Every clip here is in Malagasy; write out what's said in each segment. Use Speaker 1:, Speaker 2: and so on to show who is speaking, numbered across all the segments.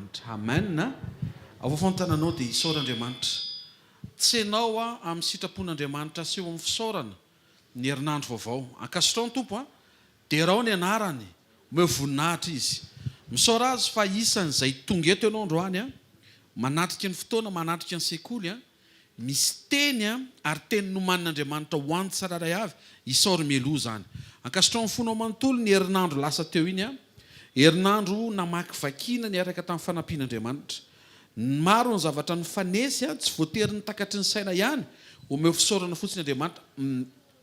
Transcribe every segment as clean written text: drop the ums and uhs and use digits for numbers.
Speaker 1: Andriamanitra. Amen. Avoafa ny tananao dia isaora Andriamanitra. Tsenao amin'ny sitrapon'Andriamanitra aseho amin'ny fisaorana ny herinandro vaovao. Ankasitrao ny Tompo a. Derao ny anarany, omeo voninahitra Izy. Misaora Azy fa isan'izay tonga eto ianao androany a, manatrika ny fotoana, manatrika ny sekoly a, misy teny a, ary teny nomanin'Andriamanitra ho an'ny tsirairay avy, isaory mialoha izany. Ankasitrao amin'ny fonao manontolo ny herinandro lasa teo iny a, herinandro namakivakiana niaraka tamin'ny fanampian'Andriamanitra. Maro ny zavatra nifanesy a, tsy voatery ny takatry ny saina ihany, omeo fisaorana fotsiny Andriamanitra.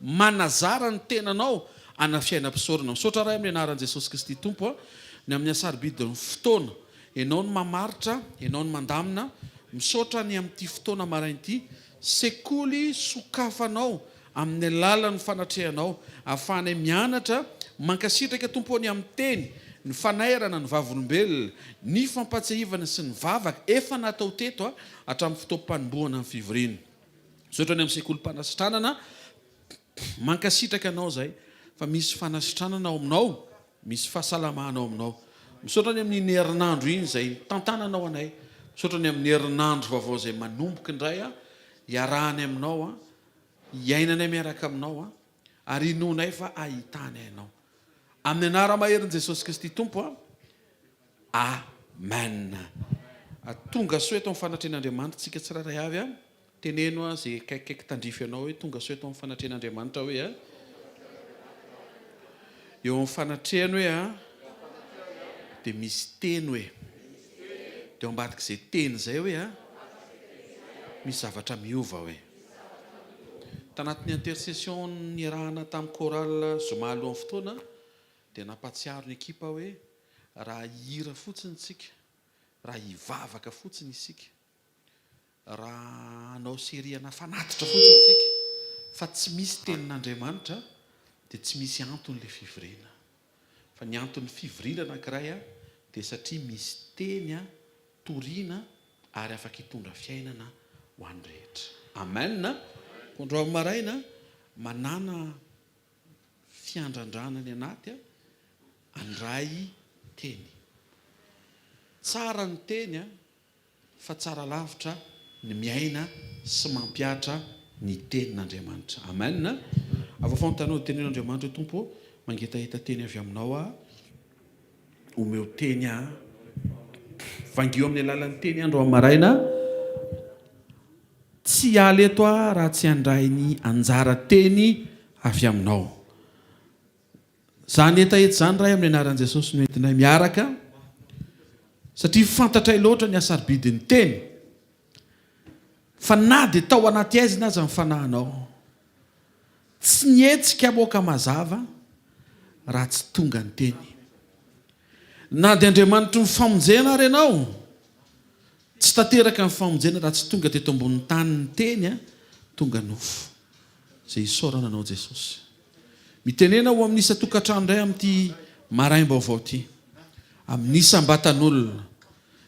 Speaker 1: Manazara ny tenanao ana fiainam-pisaorana. Misaotra Ray amin'ny anaran'i Jesosy Kristy Tompo a, ny amin'ny hasarobidin'ny fotoana. Ianao no mamaritra, Ianao no mandamina. Misaotra ny amin'ity fotoana maraina ity. Sekoly sokafanao amin'ny alalan'ny fanatrehanao, ahafahanay mianatra. Mankasitraka Tompo ô ny amin'ny teny, ny fanairana, ny vavolombelona, ny fampatsiahivana sy ny vavaka efa natao teto hatramin'ny fotoam-panombohana ny fivoriana. Misaotra ny amin'ny sekolim-panasitranana, mankasitraka anao zay fa misy fanasitranana ao aminao, misy fahasalamana ao aminao. Misaotra ny amin'iny herinandro iny izay nitantananao anay. Misaotra ny amin'ny herinandro vaovao izay manomboka indray a, iarahany aminao a, iainanay miaraka aminao a, ary inoanay fa ahitanay anao. Amin'ny anara-maherin'i Jesosy Kristy Tompo a. Amen. Tonga soa eto amin'ny fanatrehan'Andriamanitra tsika tsirairay avy a. Teneno a ze akaikikaiky tandrify anao hoe tonga soa eto amin'ny fanatrehan'Andriamanitra hoe a. Eo amin'ny fanatrehany hoe a dia misy teny hoe. Dia ao ambadik'izay teny izay hoe a misy zavatra miova hoe. Tanatin'ny intercession niarahana tamin'ny chorale zoma alohan'ny fotoana dia nampahatsiaro ny ekipa hoe Raha hihira fotsiny tsika, raha hivavaka fotsiny isika, raha hanao seriana fanatitra fotsiny isika fa tsy misy tenin'Andriamanitra dia tsy misy antony ilay fivoriana. Fa ny anton'ny fivoriana anankiray dia satria misy teny toriana ary afaka hitondra fiainana ho an'ny rehetra. Amen! Koa androany maraina, manàna fiandrandrana ny anaty handray teny. Tsara ny teny fa tsara lavitra ny miaina sy mampihatra ny tenin'Andriamanitra. Amen. Avoafaho ny tanao teneno Andriamanitra hoe Tompo ô, mangetaheta teny avy aminao aho, omeo teny aho. Vangio amin'ny alalan'ny teny andro amin'ny maraina. Tsy hiala eto aho raha tsy handray ny anjara teny avy aminao. Izany hetaheta izany Ray amin'ny anaran'i Jesosy no entinay miaraka satria fantatray loatra ny hasarobidin'ny teny fa na dia tao anaty aizina aza ny fanahinao tsy nihetsika moka mazava raha tsy tonga ny teny. Na dia Andriamanitry ny famonjena ary ianao tsy tanteraka ny famonjena raha tsy tonga teto ambonin'ny tany ny teny tonga nofo. Izay isaorana anao Jesosy. Mitenena ho amin'ny isan-tokantrano indray amin'ity maraim-baovao ity. Amin'ny isam-batan'olona.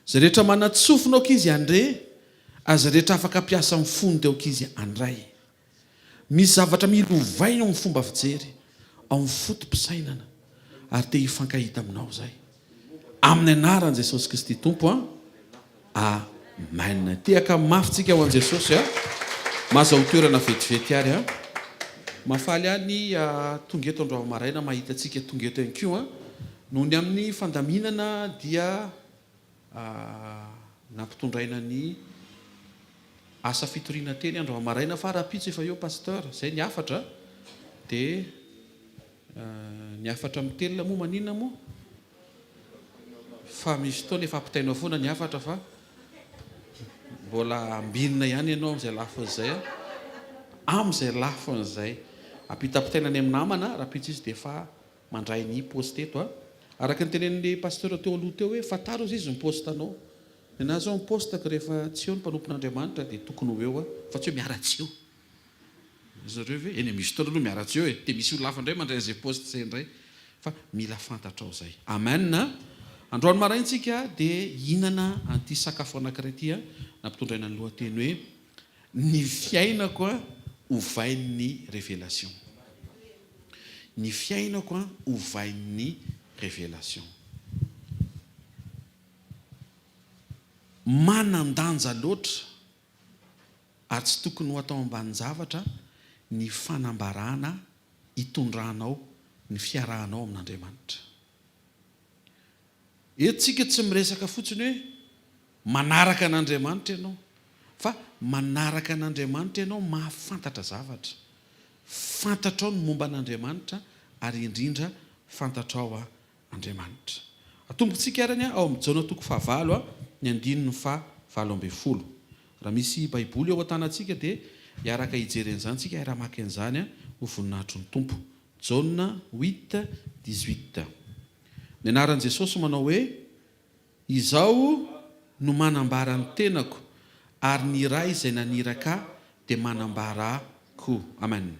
Speaker 1: Izay rehetra manan-tsofina aoka izy handre, ary izay rehetra afaka hampiasa ny fony dia aoka izy handray. Misy zavatra mila ovaina ao amin'ny fomba fijery, ao amin'ny foto-pisainana, ary te hifankahita aminao izahay. Amin'ny anaran'i Jesosy Kristy Tompo an! Amen. Tehaka mafy tsika ho an'i Jesosy a! Mahazahoa toerana vetivety ary a! Mahafaly ahy ny tonga eto androany maraina mahita antsika tonga eto ihany koa. Noho ny amin'ny fandaminana dia nampitondraina ny asa fitoriana teny androany maraina fa rahampitso efa eo Pasteur. Izay ny hafatra dia Ny hafatra mitelina moa maninona moa? Fa misy fotoana efa ampitainao foana ny hafatra fa mbola ambinina ihany ianao amin'izay lafiny izay a. Amin'izay lafiny izay. Ampitampitaina any amin'ny namana, rahampitso izy dia efa mandray ny poste eto a. Araka ny tenenin'ny pasteur teo aloha teo hoe fantaro ozy izy ny poste anao. Ny anahy izao ny poste-ko rehefa tsy eo ny mpanompon'Andriamanitra dia tokony ho eo aho fa tsy hoe miara-tsy eo. Zareo ve? Eny e, misy fotoana aloha miara-tsy eo e, dia misy olona hafa indray mandray an'izay poste izay indray. Fa mila fantatrao izay. Amen a! Androany maraina tsika dia hihinana an'ity sakafo anankiray ity a, nampitondraina ny lohateny hoe Ny fiainako a ovain'ny révélation. Ny fiainako a ovain'ny révélation. Manan-danja loatra ary tsy tokony ho atao ambanin-javatra ny fanambarana itondranao ny fiarahanao amin'Andriamanitra. Eto tsika tsy miresaka fotsiny hoe manaraka an'Andriamanitra ianao, fa manaraka an'Andriamanitra ianao mahafantatra zavatra. Fantatrao ny momba an'Andriamanitra ary indrindra fantatrao Andriamanitra. Atombotsika ary ny ao amin'ny Jaona toko fahavalo ny andininy faha 18. Raha misy Baiboly eo an-tanantsika dia hiaraka hijery an'izany tsika hiara-maka an'izany ho voninahitry ny Tompo. Jaona huit dix-huit. Ny anaran'i Jesosy manao hoe, Izaho no manambara ny tenako, ary ny Ray izay naniraka Ahy dia manambara Ahy koa. Amen.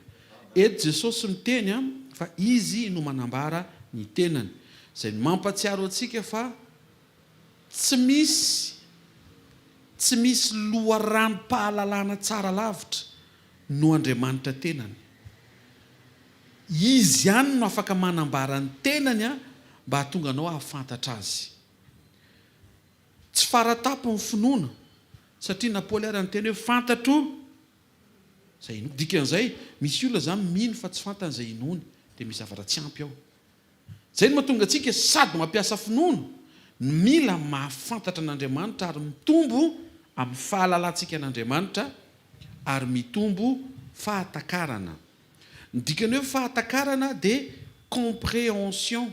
Speaker 1: Eto Jesosy miteny fa Izy no manambara ny tenany, izay mampatsiaro antsika fa tsy misy tsy misy loharanom-pahalalana tsara lavitra noho Andriamanitra tenany. Izy ihany no afaka manambara ny tenany mba hahatonga anao hahafantatra Azy. Tsy fara-tapo ny finoana, satria na Paoly ary niteny hoe fantatro izay inoako. Dikan'izay, misy olona izany mino fa tsy fantany izay inoany, dia misy zavatra tsy ampy ao. Izay no mahatonga antsika sady mampiasa finoana no mila mahafantatra an'Andriamanitra ary mitombo amin'ny fahalalantsika an'Andriamanitra ary mitombo fahatakarana. Ny dikan'ny hoe fahatakarana dia comprehension,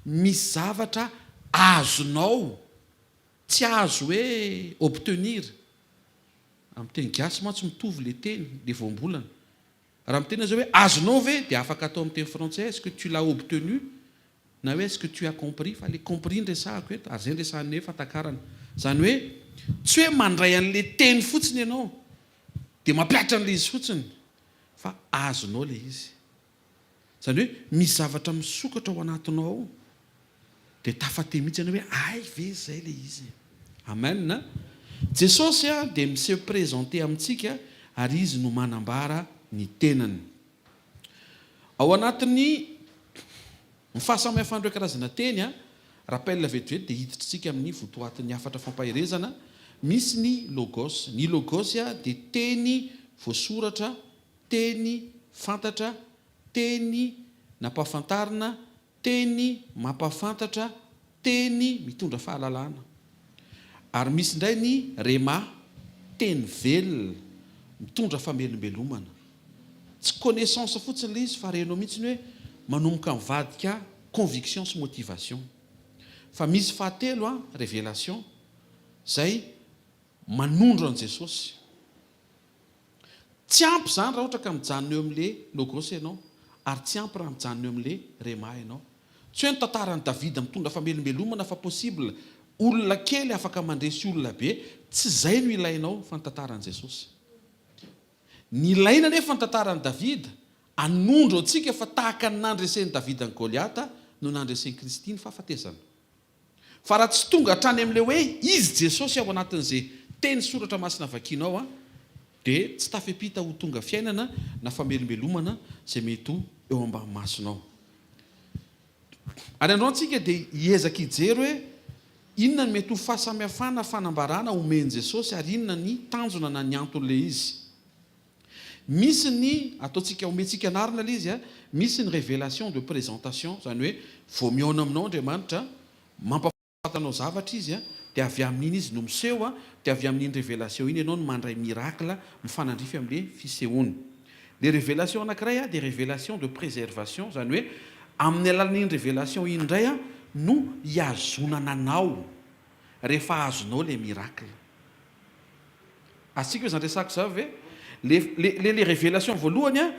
Speaker 1: misy zavatra azonao, tsy azo hoe obtenir, amin'ny teny gasy mantsy mitovy ilay teny, ilay voambolana. Raha miteny aho izao hoe azonao ve dia afaka atao amin'ny teny frantsay est-ce que tu l'as obtenu na hoe est-ce que tu as compris fa ilay compris no resahako eto ary izay no resahan'ny hoe fahatakarana. Izany hoe tsy hoe mandray an'ilay teny fotsiny ianao dia mampihatra an'ilay izy fotsiny fa azonao ilay izy. Izany hoe misy zavatra misokatra ao anatinao ao dia tafateny mihitsy ianao hoe hay ve izay ilay izy e. Amen a. Jesosy dia mi-se presenter amintsika ary Izy no manambara ny tenany. Ao anatin'ny ny fahasamihafan'ireo karazana teny, rappel vetivety dia hiditrintsika amin'ny votoatin'ny hafatra fampaherezana, misy ny logos. Ny logos dia teny voasoratra, teny fantatra, teny nampahafantarina, Teny mampahafantatra, teny mitondra fahalalana. Ary misy indray ny rhema, teny velona, mitondra famelombelomana. Tsy connaissance fotsiny ilay izy fa renao mihitsy hoe manomboka mivadika conviction sy motivation. Fa misy fahatelo an, révélation, izay manondro an'i Jesosy. Tsy ampy izany raha ohatra ka mijanona eo amin'ilay logos ianao, ary tsy ampy raha mijanona eo amin'ilay rhema ianao. Tsy hoe ny tantaran'i Davida mitondra famelombelomana fa possible olona kely afaka mandresy olona be, tsy izay no ilainao fa ny tantaran'i Jesosy. Ny ilaina anefa ny tantaran'i Davida hanondro antsika fa tahaka ny nandresen'i Davida an'i Goliata no nandresen'i Kristy ny fahafatesana. Fa raha tsy tonga hatrany amin'ilay hoe Izy Jesosy ao anatin'izay teny soratra masina vakianao an, dia tsy tafepita ho tonga fiainana na famelombelomana izay mety ho eo ambany masonao. Ary androany tsika dia hiezaka hijery hoe inona ny mety ho fahasamihafana fanambarana omen'i Jesosy ary inona ny tanjona na ny anton'ilay izy. Misy ny ataontsika omentsika anarana ilay izy a, misy ny révélation de présentation, izany hoe vao mihaona aminao Andriamanitra, mampahafantatra anao zavatra Izy a, dia avy amin'iny Izy no miseho a, dia avy amin'iny révélation iny ianao no mandray miracle mifanandrify amin'ilay fisehoany. Ilay révélation anankiray a dia révélation de préservation, izany hoe amin'ny alalan'iny révélation iny indray a no hihazonana anao rehefa azonao ilay miracle. Azontsika ve izany resako izany ve? Le le le révélation voalohany an,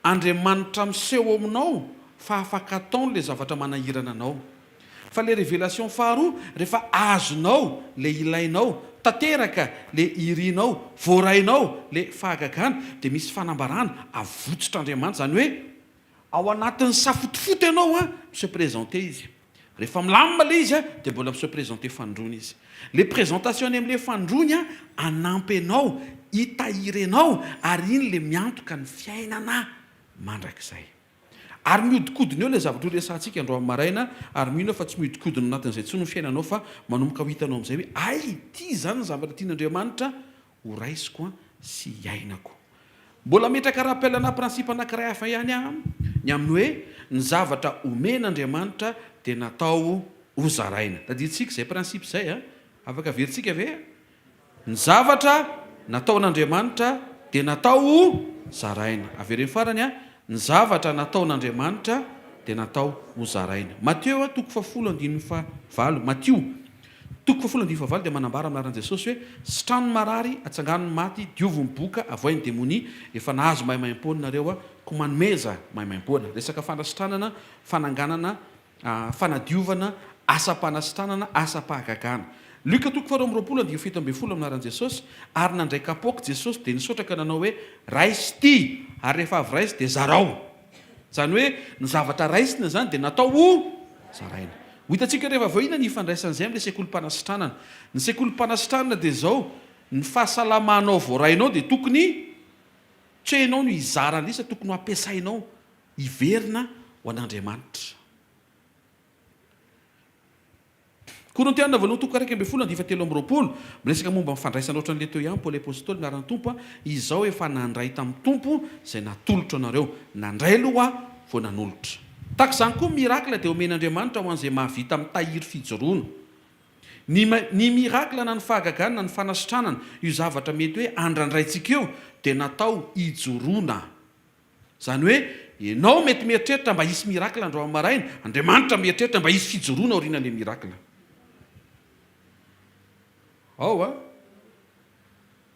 Speaker 1: Andriamanitra miseho aminao fa afaka ataony le zavatra manahirana anao. Fa le révélation faharoa, rehefa azonao le ilainao, tanteraka le irinao, voarainao le fahagagana, dia misy fanambarana avotsotr'Andriamanitra, izany hoe Ao anatin'ny safotofoto ianao an, mi se présenter izy. Rehefa milamina ilay izy an, dia mbola mi se présenter fanindroany izy. Ilay présentation any amin'ilay fanindroany an, hanampy anao, hitahiry anao, ary iny ilay miantoka ny fiainana mandrakizay. Ary mihodinkodina eo ilay zavatra horesahantsika androany maraina, ary mino aho fa tsy mihodinkodina ao anatin'izay intsony ny fiainanao fa manomboka ho hitanao amin'izay hoe hay ity izany ny zavatra tian'Andriamanitra ho raisiko sy hiainako. Mbola hametraka rappel na principe anankiray hafa ihany aho, ny amin'ny hoe ny zavatra omen'Andriamanitra dia natao hozaraina. Tadidintsika izay principe izay a! Afaka averintsika ve? Ny zavatra nataon'Andriamanitra dia natao ho zaraina. Avereno farany a, ny zavatra nataon'Andriamanitra dia natao ho zaraina. Matio toko fahafolo andininy fahavalo, Matio toko fahafolo andininy fahavalo dia manambara amin'ny anaran'i Jesosy hoe, Sitrano ny marary, atsangano ny maty, diovy ny boka, avoahy ny demonia, efa nahazo maimaimpoana nareo koa manomeza maimaimpoana. Resaka fanasitranana, fananganana fanadiovana, asam-panasitranana, asam-pahagagana. Lioka toko faharoa amby roapolo andininy 17 amin'ny anaran'i Jesosy, Ary nandray kapoaka Jesosy dia nisaotra ka nanao hoe, Raiso ity, ary rehefa avy raiso dia zarao. Izany hoe ny zavatra raisina izany dia natao ho zaraina. Ho hitantsika rehefa avy eo inona ny ifandraisan'izay amin'ilay sekolim-panasitranana. Ny sekolim-panasitranana dia izao, ny fahasalamanao voarainao dia tokony tsy hoe ianao no hizara an'ilay izy fa tokony ho ampiasainao hiverina ho an'Andriamanitra. Korintiana voalohany toko 11 andininy 23, miresaka momba ny fandraisana ohatran'ilay teo ihany Paoly Apostoly miara ny Tompo, Izao efa nandray tamin'ny Tompo izay natolotro anareo. Nandray aloha aho vao nanolotra. Tahaka izany koa ny miracle dia omen'Andriamanitra ho an'izay mahavita mitahiry fijoroana. Ny ny miracle na ny fahagagana na ny fanasitranana, io zavatra mety hoe andrandraintsika io dia natao hijoroana. Izany hoe ianao mety mieritreritra mba hisy miracle androany maraina, Andriamanitra mieritreritra mba hisy fijoroana aorianan'ilay miracle. Ao a!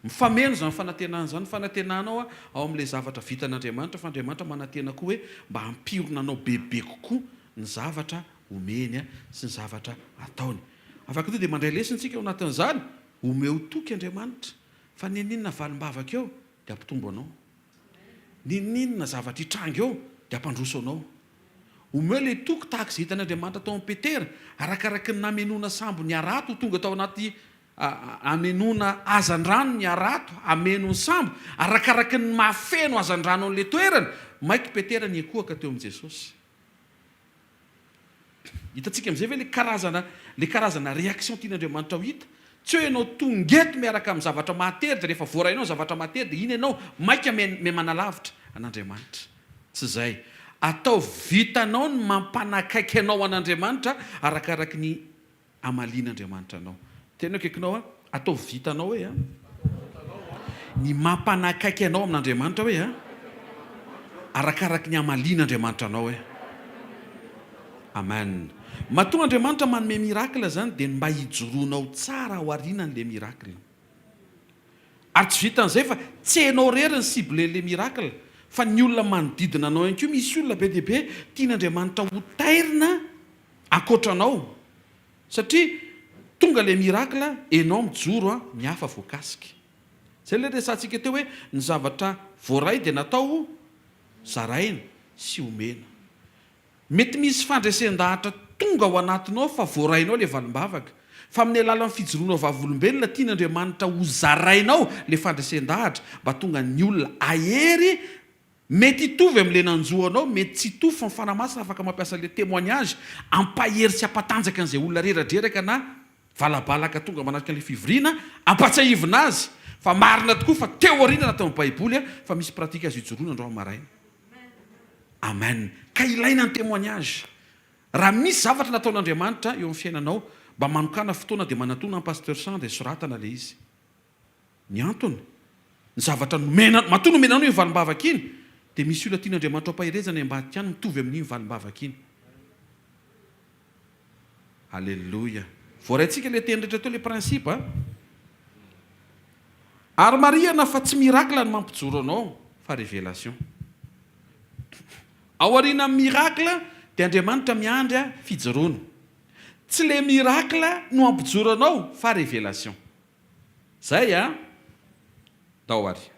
Speaker 1: Mifameno izany fanantenana izany, ny fanantenanao ao amin'ilay zavatra vitan'Andriamanitra fa Andriamanitra manantena koa hoe mba hampirona anao bebe kokoa ny zavatra omeny sy ny zavatra ataony. Afaka tonga dia mandray lesona isika ao anatin'izany, omeo toky Andriamanitra fa n'inon'inona valim-bavaka eo dia hampitombo anao. N'inon'inona zavatra hitranga eo dia hampandroso anao. Omeo ilay toky tahaka izay hitan'Andriamanitra tao amin'i Petera, arakaraky ny namenoana sambo ny harato ho tonga tao anaty hamenoana hazandrano ny harato, hameno ny sambo, arakaraky ny mahafeno hazandrano an'ilay toerana, mainka i Petera niankohoka teo amin'i Jesosy. Hitantsika amin'izay ve ilay karazana, ilay karazana réaction tian'Andriamanitra ho hita? Tsy hoe ianao tonga eto miaraka amin'ny zavatra mahatery dia rehefa voarainao ny zavatra mahatery dia iny ianao maika miha-manalavitra an'Andriamanitra. Tsy izay. Ataovy vitanao ny mampanakaiky anao an'Andriamanitra arakaraky ny Hamalian'Andriamanitra anao. Tena akaikinao aho. Ataovy vitanao hoe an. Ny mampanakaiky anao amin'Andriamanitra hoe an. Arakaraky ny hamalian'Andriamanitra anao hoe. Amen. Matoa Andriamanitra manome miracle zany dia ny mba hijoroanao tsara ao aorianan'ilay miracle. Ary tsy vitan'izay fa tsy enao irery ny cible-n'ilay miracle fa ny olona manodidina anao ihany koa. Misy olona be dia be tian'Andriamanitra ho tairina Ankoatra anao satria tonga le miracle enao mijoro an ny hafa voakasika. Zay le resahantsika teo hoe ny zavatra voaray dia natao zaraina sy omena. Mety misy fandresen-dahatra tonga ao anatinao fa voarainao le valim-bavaka. Fa amin'ny alalan'ny fijoroanao vavolombelona tian'Andriamanitra ho zarainao le fandresen-dahatra mba tonga ny olona ahery Mety hitovy amin'ilay nanjo anao, mety tsy hitovy fa ny Fanahy Masina afaka mampiasa ilay témoignage hampahery sy hampatanjaka an'izay olona reradreraka na valabalaka tonga manatrika an'ilay fivoriana, ampatsiahivina azy fa marina tokoa fa teo aoriana na tao amin'ny Baiboly fa misy pratique azo ijoroana androany maraina. Amen. Ka ilaina ny témoignage. Raha misy zavatra nataon'Andriamanitra eo amin'ny fiainanao, mba manokàna fotoana dia manatòna an'i Pasteur Jean dia soratana ilay izy. Ny antony, ny zavatra nomena, matoa nomena anao iny valim-bavaka iny, dia misy olona tian'Andriamanitra hampaherezana any ambadika any mitovy amin'iny valim-bavaka iny. Alléluia. Voaraintsika ilay teny rehetra teo, ilay principe a. Ary marihana fa tsy miracle ny mampijoro anao fa révélation. Ao aorianan'ny miracle dia Andriamanitra miandry fijoroana. Tsy le miracle no hampijoro anao fa révélation. Zay a! Ndao ary.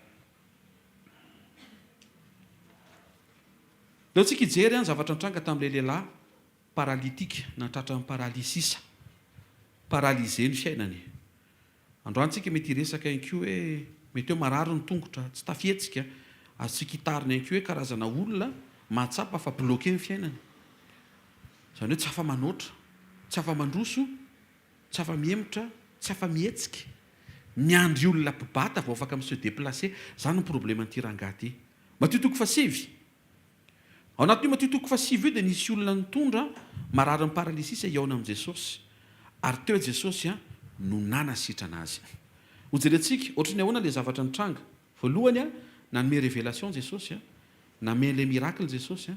Speaker 1: Ndao tsika hijery an zavatra nitranga tamin'ilay lehilahy paralytique na tratran'ny paralysisa. Paralysé ny fiainany. Androany tsika mety hiresaka ihany koa hoe mety hoe marary ny tongotra, tsy tafihetsika. Azontsika hitarina ihany koa hoe karazana olona. mahatsapa fa bloqué ny fiainany. Izany hoe tsy afa-manoatra, tsy afa-mandroso, tsy afa-mihemotra, tsy afa-mihetsika. Miandry olona mpibata vao afaka mi-se déplacer. Izany ny probleman'ity rangahy ity. Matio toko fahasivy. Ao anatin'io Matio toko fahasivy io dia nisy olona nitondra mararin'ny paralysisa hihaona amin'i Jesosy. Ary teo Jesosy no nanasitrana azy. Hojerentsika ohatran'ny ahoana ilay zavatra nitranga. Voalohany, nanome révélation Jesosy, name ilay miracle Jesosy,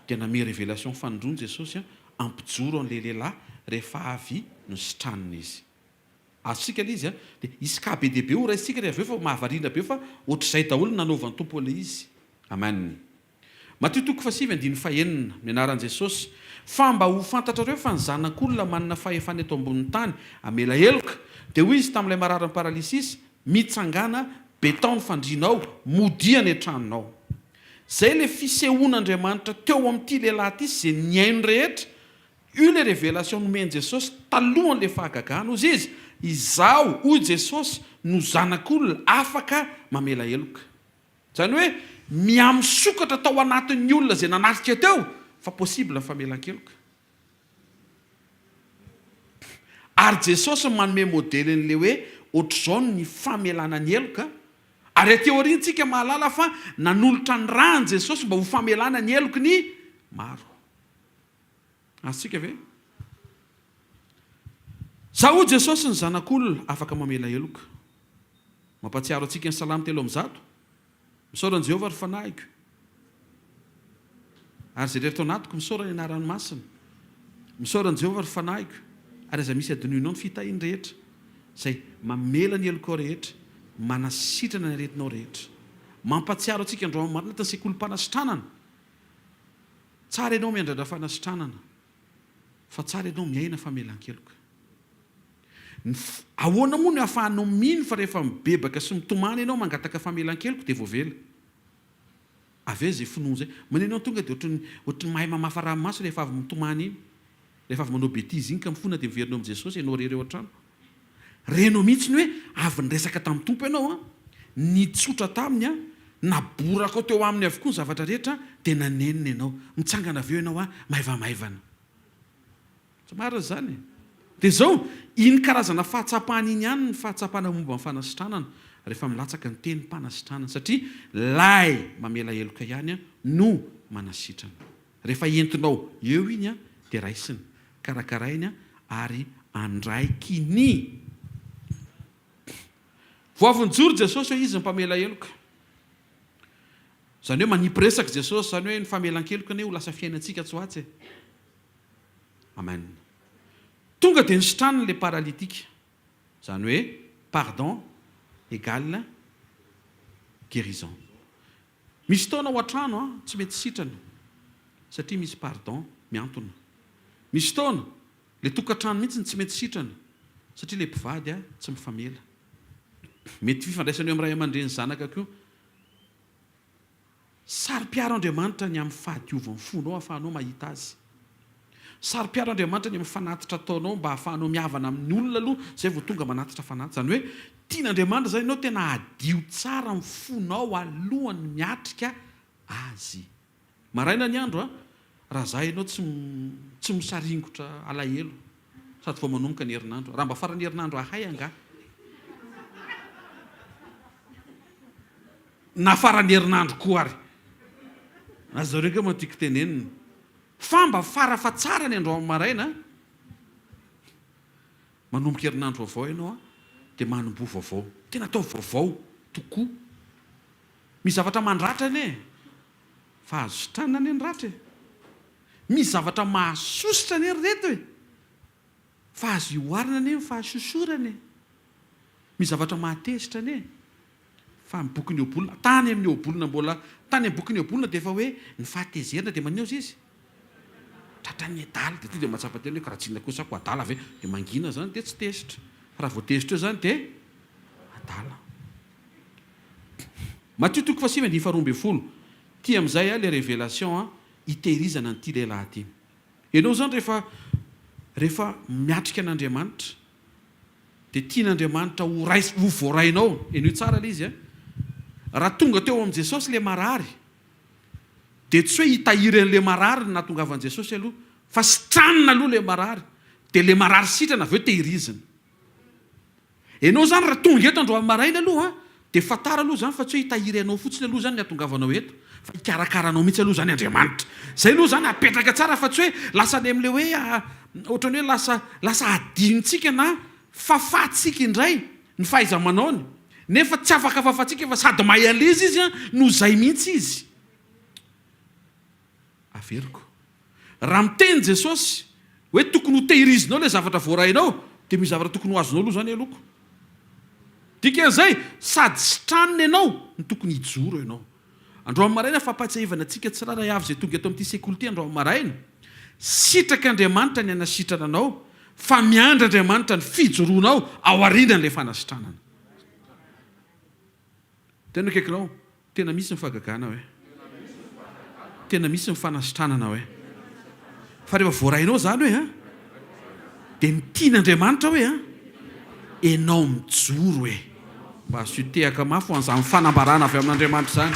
Speaker 1: dia name révélation fanindroany Jesosy hampijoro an'ilay lehilahy rehefa avy nositranina izy. Azontsika ilay izy an! Dia hisy cas be dia be ho raisintsika rehefa avy eo fa mahavariana be fa ohatr'izay daholo ny nanaovan'ny Tompo an'ilay izy. Amen. Matio toko fahasivy andininy fahenina, Amin'ny anaran'i Jesosy, fa mba ho fantatrareo fa ny Zanak'olona manana fahefana eto ambonin'ny tany hamela heloka. Dia hoy Izy tamin'ilay mararin'ny paralysisa, Mitsangàna, betao ny fandrianao, modia any an-tranonao. Izay ilay fisehoan'Andriamanitra teo amin'ity lehilahy ity sy izay nihaino rehetra, Io ilay révélation nomen'i Jesosy talohan'ilay fahagagana. Hozy izy, Izaho, hoy Jesosy, no Zanak'olona afaka mamela heloka. Izany hoe mihamisokatra tao anatin'ny olona izay nanatrika teo fa possible ny famelan-keloka. Ary Jesosy manome modely an'ilay hoe ohatr'izao ny famelana ny heloka. Ary aty aoriana tsika mahalala fa nanolotra ny rany Jesosy mba ho famelana ny heloky ny maro. Azontsika ve? Za hoy Jesosy ny zanak'olona afaka mamela heloka. Mampahatsiaro antsika ny Salamo 103, Misaora an'i Jehovah ry fanahiko, ary izay rehetra ato anatiko, misaora ny anarany masina. Misaora an'i Jehovah ry fanahiko, ary aza misy adinoinao ny fitahiany rehetra, izay mamela ny helokao rehetra, manasitrana ny aretinao rehetra. Mampahatsiaro antsika androany maraina anatin'ny sekolim-panasitranana. Tsara ianao miandrandra fanasitranana, fa tsara ianao miaina famelan-keloka. Ny ahoana moa no ahafahanao mino fa rehefa mibebaka sy mitomany ianao mangataka famelan-keloka dia voavela? Avy aiza izay finoana izay? Manino ianao tonga dia ohatran'ny ohatran'ny mahay mamafa ranomaso rehefa avy mitomany iny? Rehefa avy manao bêtise iny ka mifona dia miverina eo amin'i Jesosy ianao irery eo an-trano. Renao mihitsy ny hoe avy niresaka tamin'ny Tompo ianao an, nitsotra taminy an, naborakao teo aminy avokoa ny zavatra rehetra dia nanenina ianao. Mitsangana avy eo ianao an, maivamaivana. Tsy marina izany e! Dia izao, iny karazana fahatsapana iny ihany ny fahatsapana momba ny fanasitranana rehefa milatsaka ny tenim-panasitranana satria ilay mamela heloka ihany no manasitrana. Rehefa entinao eo iny dia raisiny, karakarainy ary andraikiny. Vao avy nijoro Jesosy hoe Izy no mpamela heloka. Izany hoe manipy resaka Jesosy, izany hoe ny famelan-keloka anie ho lasa fiainantsika atsy ho atsy e. Amen. Tonga dia nositraniny ilay paralytique. Izany hoe pardon égale guérison. Misy taona ao an-trano an, tsy mety sitrana satria misy pardon mihantona. Misy taona, le tokantrano mihitsy no tsy mety sitrana satria le mpivady an tsy mifamela. Mety fifandraisana eo amin'ny ray aman-dreny zanaka koa. Saro-piaro Andriamanitra ny amin'ny fahadiovan'ny fonao ahafahanao mahita Azy. Saro-piaro Andriamanitra ny amin'ny fanatitra ataonao mba ahafahanao mihavana amin'ny olona aloha izay vao tonga manatitra fanatitra. Izany hoe tian'Andriamanitra izany ianao tena hadio tsara ny fonao alohan'ny miatrika Azy. Maraina ny andro a, raha za ianao tsy tsy misaringotra alahelo sady vao manomboka ny herinandro. Raha mba faran'ny herinandro ahay angaha. Na faran'ny herinandro koa ary. Azonareo angamba ny tiako tenenina. Fa mba farafahatsarany androany maraina, manomboka herinandro vaovao ianao dia manomboha vaovao. Tena ataovy vaovao tokoa. Misy zavatra mandratra anie e! Fa azo sitranina anie ny ratra e! Misy zavatra mahasosotra anie ry reto e! Fa azo ihoarana anie ny fahasosorana e! Misy zavatra mahatezitra anie e! Fa ny bokin'ny Ohabolana, tany amin'ny Ohabolana mbola, tany amin'ny bokin'ny Ohabolana dia efa hoe ny fahatezerana dia maneho izy tratran'ny adala, dia tonga dia mahatsapa tena hoe karaha tsinona kosa ko adala ve? Dia mangina izany dia tsy tezitra, fa raha vao tezitra eo izany dia adala. Matio toko fahasivy andininy faharoa ambin'ny folo, Ity amin'izay ilay révélation hitehirizana an'ity lehilahy ity. Ianao izany rehefa rehefa miatrika an'Andriamanitra dia tian'Andriamanitra ho rais ho voarainao. Henoy tsara ilay izy a. Raha tonga teo amin'i Jesosy ilay marary. Dia tsy hoe hitahiry an'ilay marary no nahatongavan'i Jesosy aloha, fa sitranina aloha ilay marary, dia ilay marary sitrana avy eo tehirizina. Ianao izany raha tonga eto androany maraina aloha dia fantaro aloha izany fa tsy hoe hitahiry anao fotsiny aloha izany ny hahatongavanao eto fa hikarakara anao mihitsy aloha izany Andriamanitra. Izay aloha izany apetraka tsara fa tsy hoe lasa any amin'ilay hoe ohatran'ny hoe lasa lasa adinontsika na fafantsika indray ny fahaiza-manaony nefa tsy afaka fafantsika fa sady mahay an'ilay izy izy no izay mihitsy izy. Averiko. Raha miteny Jesosy hoe tokony ho tehirizinao ilay zavatra voarainao, dia misy zavatra tokony ho azonao aloha izany aloha. Dikan'izay, sady sitranina ianao no tokony hijoro ianao. Androany maraina, fampahatsiahivana antsika tsirairay avy izay tonga eto amin'ity sekoly ity androany maraina, sitrak'Andriamanitra ny hanasitrana anao, fa miandry Andriamanitra ny fijoroanao aorianan'ilay fanasitranana. Tena akaikinao, tena misy ny fahagagana hoe. Tena misy ny fanasitranana hoe. Fa rehefa voarainao izany hoe an, dia ny tian'Andriamanitra hoe an, enao mijoro e. Mba asio tehaka mafy ho an'izany fanambarana avy amin'Andriamanitra izany.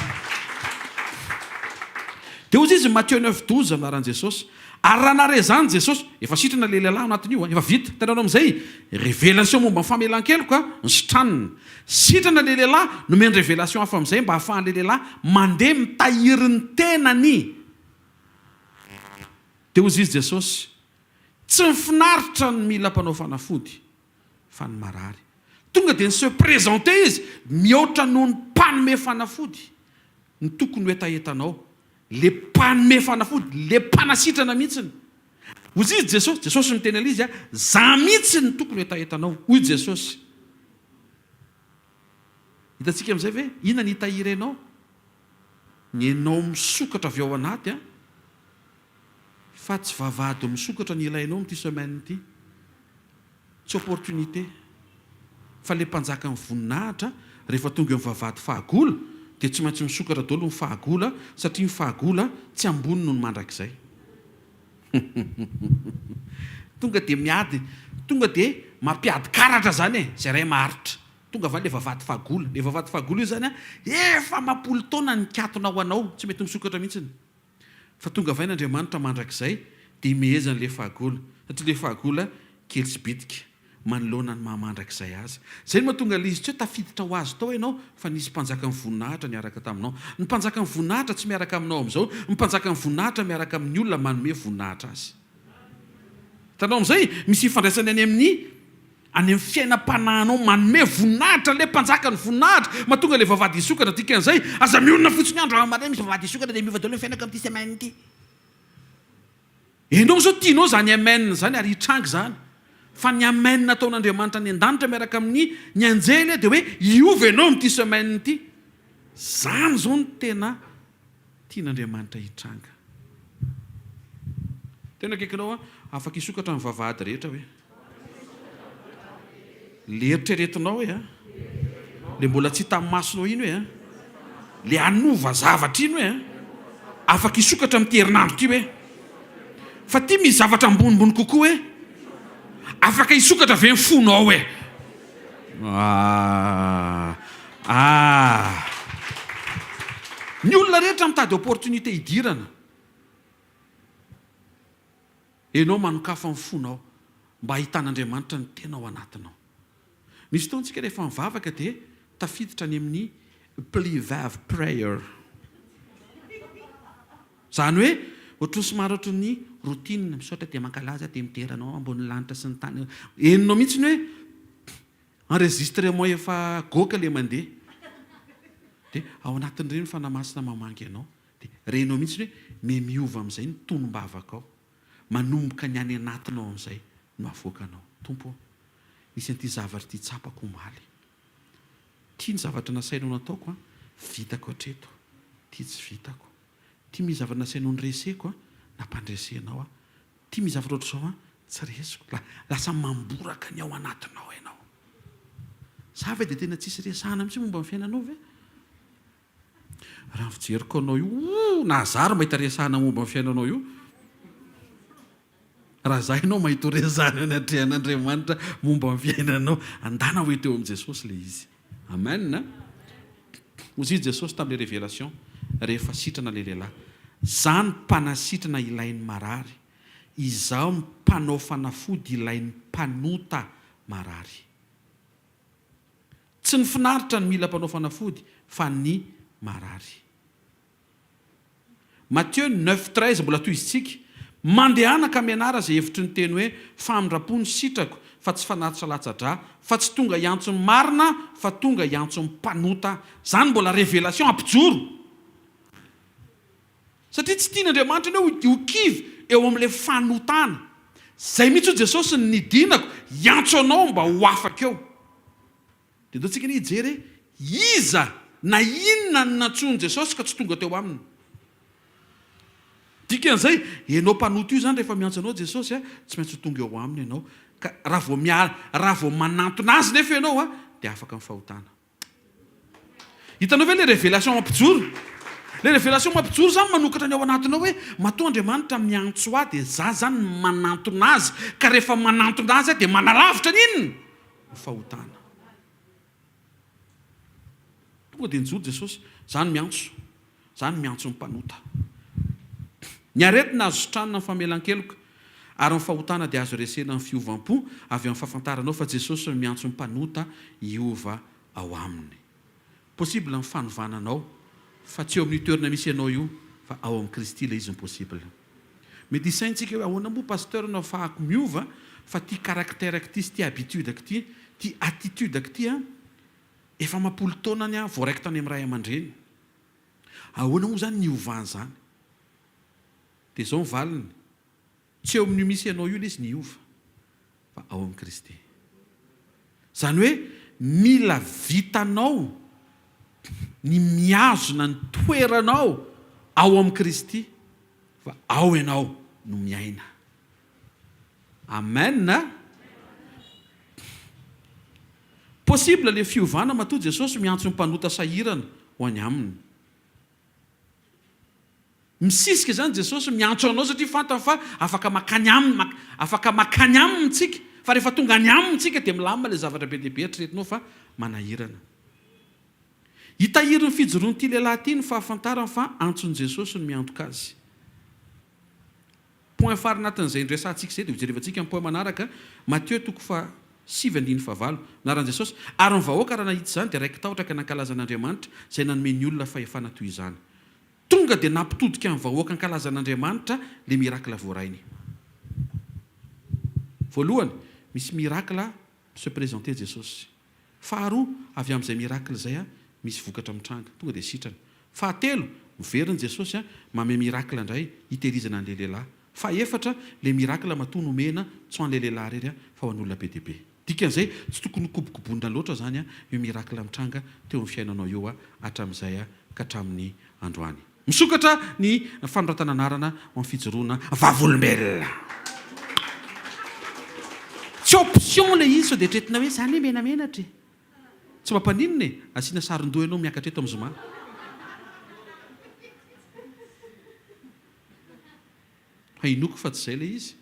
Speaker 1: Dia hoy izy, Mathieu 9, 12, anaran'i Jesosy. Ary raha nahare izany Jesosy, efa sitrana ilay lehilahy ao anatin'io, efa vita, hitanareo amin'izay, révélation momba ny famelan-keloka, nositranina. Sitrana ilay lehilahy, nomeny révélation hafa amin'izay mba hahafahan'ilay lehilahy mandeha mitahiry ny tenany. Dia hoy izy Jesosy, Tsy ny finaritra no mila mpanao fanafody, fa ny marary. Tonga dia ni-se présenter izy, mihoatra noho ny mpanome fanafody ny tokony ho hetahetanao. Le mpanome fanafody, le mpanasitrana mihitsiny. Hoy izy Jesosy, Jesosy miteny an'izy a, za mihitsy no tokony hetahetanao, hoy Jesosy. Hitantsika amin'izay ve inona ny hitahiry anao? Ny enao misokatra avy ao anaty a, fa tsy vavahady misokatra ny ilainao amin'ity semaine ity. Tsy opportunité fa le mpanjakan'ny voninahitra rehefa tonga eo amin'ny vavahady fahagola dia tsy maintsy misokatra daholo ny fahagola satria ny fahagola tsy ambony noho ny mandrakizay. Tonga dia miady, tonga dia mampiady karatra zany e, zay ray maharitra. Tonga avy any le vavahady fahagola, le vavahady fahagola io zany an, efa amam-polo taona nikatona ho anao, tsy mety misokatra mihitsiny. Fa tonga avy any Andriamanitra mandrakizay dia imehezany ilay fahagola, satria ilay fahagola kely sy bitika manoloana ny maha mandrakizay azy. Izay no mahatonga ilay izy tsy hoe tafiditra ho azy tao ianao fa nisy mpanjakan'ny voninahitra niaraka taminao. Ny mpanjakan'ny voninahitra tsy miaraka aminao amin'izao, ny mpanjakan'ny voninahitra miaraka amin'ny olona manome voninahitra azy. Hitanao amin'izay? Misy ifandraisany any amin'ny Any amin'ny fiainam-panahinao manome voninahitra ilay mpanjaka ny voninahitra, mahatonga ilay vavahady hisokatra, dikan'izay aza mionona fotsiny andro aman'alina misy vavahady hisokatra dia miova daholo ny fiainako amin'ity semaine ity. Enao izao tianao izany amen izany ary hitranga izany, fa ny amen ataon'Andriamanitra any an-danitra miaraka amin'ny ny anjely dia hoe hiova ianao amin'ity semaine ity. Izany izao no tena tian'Andriamanitra hitranga. Tena akaikinao aho, afaka hisokatra ny vavahady rehetra hoe. Le eritreretinao hoe a. Le mbola tsy hitan'ny masonao iny hoe a. Le hanova zavatra iny hoe a. Afaka hisokatra amin'ity herinandro ity hoe. Fa ity misy zavatra ambonimbony kokoa hoe. Afaka hisokatra ve ny fonao hoe. Ah. Ah. Ny olona rehetra mitady opportunité hidirana. Enao manokafa ny fonao mba hahitan'Andriamanitra ny tena ao anatinao. Misy fotoana tsika rehefa mivavaka dia tafiditra any amin'ny plivav prayer. Izany hoe ohatran'ny somary ohatran'ny routine, misaotra dia mankalaza dia midera anao ambonin'ny lanitra sy ny tany. Henonao mihitsy ny hoe enregistrement efa goaka ilay mandeha. Dia ao anatin'ireny ny Fanahy Masina mamangy anao. Dia renao mihitsy hoe miha miova amin'izay ny tonom-bavakao. Manomboka ny any anatinao amin'izay no avoakanao. Tompo ô, nisy an'ity zavatra ity tsapako omaly. Ity ny zavatra nasainao nataoko an, vitako hatreto. Ity tsy vitako. Ity misy zavatra nasainao noreseko an, nampandresenao aho. Ity misy zavatra ohatr'izao an, tsy resiko. Lasa mamboraka ny ao anatinao ianao. Za ve dia tena tsisy resahana mihitsy momba ny fiainanao ve? Raha ny fijeriko anao io, ouh, na za ary mahita resahana momba ny fiainanao io. Raha za ianao mahita ho resahana eo anatrehan'Andriamanitra momba ny fiainanao, andana ho eto eo amin'i Jesosy ilay izy. Amen. Hoy izy Jesosy tamin'ilay révélation rehefa sitrana ilay lehilahy. Za ny mpanasitrana ilain'ny marary, izaho ny mpanao fanafody ilain'ny mpanota marary. Tsy ny finaritra no mila mpanao fanafody fa ny marary. Matthieu neuf 13 mbola tohizintsika, Mandehana ka mianara izay hevitry ny teny hoe famindram-po ny sitrako fa tsy fanatitra latsa-drà, fa tsy tonga hiantso ny marina fa tonga hiantso ny mpanota. Izany mbola révélation hampijoro. Satria tsy tian'Andriamanitra ny hoe ho kivy eo amin'ilay fanotana. Izay mihitsy hoy Jesosy ny nidinako hiantso anao mba ho afaka eo. Dia ndao tsika anie hijery hoe iza na inona no nantsoin'i Jesosy ka tsy tonga teo aminy. Dikan'izay, ianao mpanota io izany rehefa miantso anao Jesosy, tsy maintsy ho tonga eo aminy ianao. Ka raha vao miala, raha vao manantona Azy nefa ianao dia afaka amin'ny fahotana. Hitanao ve ilay révélation mampijoro? Ilay révélation mampijoro izany manokatra ny ao anatinao hoe matoa Andriamanitra miantso ahy dia za izany manantona Azy, ka rehefa manantona Azy aho dia manalavitra ny inona? Ny fahotana. Tonga dia nijoro Jesosy, za no miantso, za no miantso ny mpanota. Ny aretina azo sitranina amin'ny famelan-keloka, ary ny fahotana dia azo resena amin'ny fiovam-po avy amin'ny fahafantaranao fa Jesosy no miantso ny mpanota hiova ao Aminy. Possible ny fanovana anao, fa tsy eo amin'io toerana misy anao io, fa ao amin'i Kristy ilay izy no possible. Mety hisaintsika hoe ahoana moa Pasteur no afahako miova fa ty caractère-ko ty sy ty habitude-ko ty, ty attitude-ko ty an, efa amam-polo taonany aho voaraiko tany amin'ny ray aman-dreny. Ahoana moa izany ny hiovan'izany? Dia izao ny valiny, tsy eo amin'io misy anao io ilay izy ny hiova, fa ao amin'i Kristy. Izany hoe mila vitanao ny mihazona ny toeranao ao amin'i Kristy, fa ao ianao no miaina. Amen a! Possible le fiovana matoa Jesosy miantso ny mpanota sahirana ho any aminy. Misisika izany Jesosy miantso anao satria fantany fa afaka makany aminy, afaka makany aminy tsika, fa rehefa tonga any aminy tsika dia milamina le zavatra be dia be eritreretinao fa manahirana. Hitahiry ny fijoroan'ity lehilahy ity ny fahafantarany fa antson'i Jesosy no miantoka azy. Point phare anatin'izay niresahantsika izay dia hojerevantsika ny point manaraka, Mathieu toko faha sivy andininy fahavalo. Anaran'i Jesosy. Ary ny vahoaka raha nahita izany dia raiki-tahotra ka nankalaza an'Andriamanitra izay nanome ny olona fahefana toy izany. Tonga dia nampitodika ny vahoaka hankalaza an'Andriamanitra le miracle voarainy. Voalohany, misy miracle se présenter Jesosy. Faharoa, avy amin'izay miracle izay misy vokatra mitranga. Tonga dia sitrana. Fahatelo, miverina Jesosy mame miracle indray hitehirizana an'ilay lehilahy. Fahefatra, ilay miracle matoa nomena tsy ho an'ilay lehilahy irery fa ho an'olona be dia be. Dikan'izay, tsy tokony ho kobokobonina loatra izany io miracle mitranga teo amin'ny fiainanao io hatramin'izay ka hatramin'ny androany. Misokatra ny fanoratana anarana ho amin'ny fijoroana vavolombelona. Tsy option ilay izy sao dia eritreretina hoe za anie menamenatra e. Tsy mampaninona e, asiana saron-doha ianao miakatra eto amin'ny zoma. Fa inoako fa tsy izay ilay izy.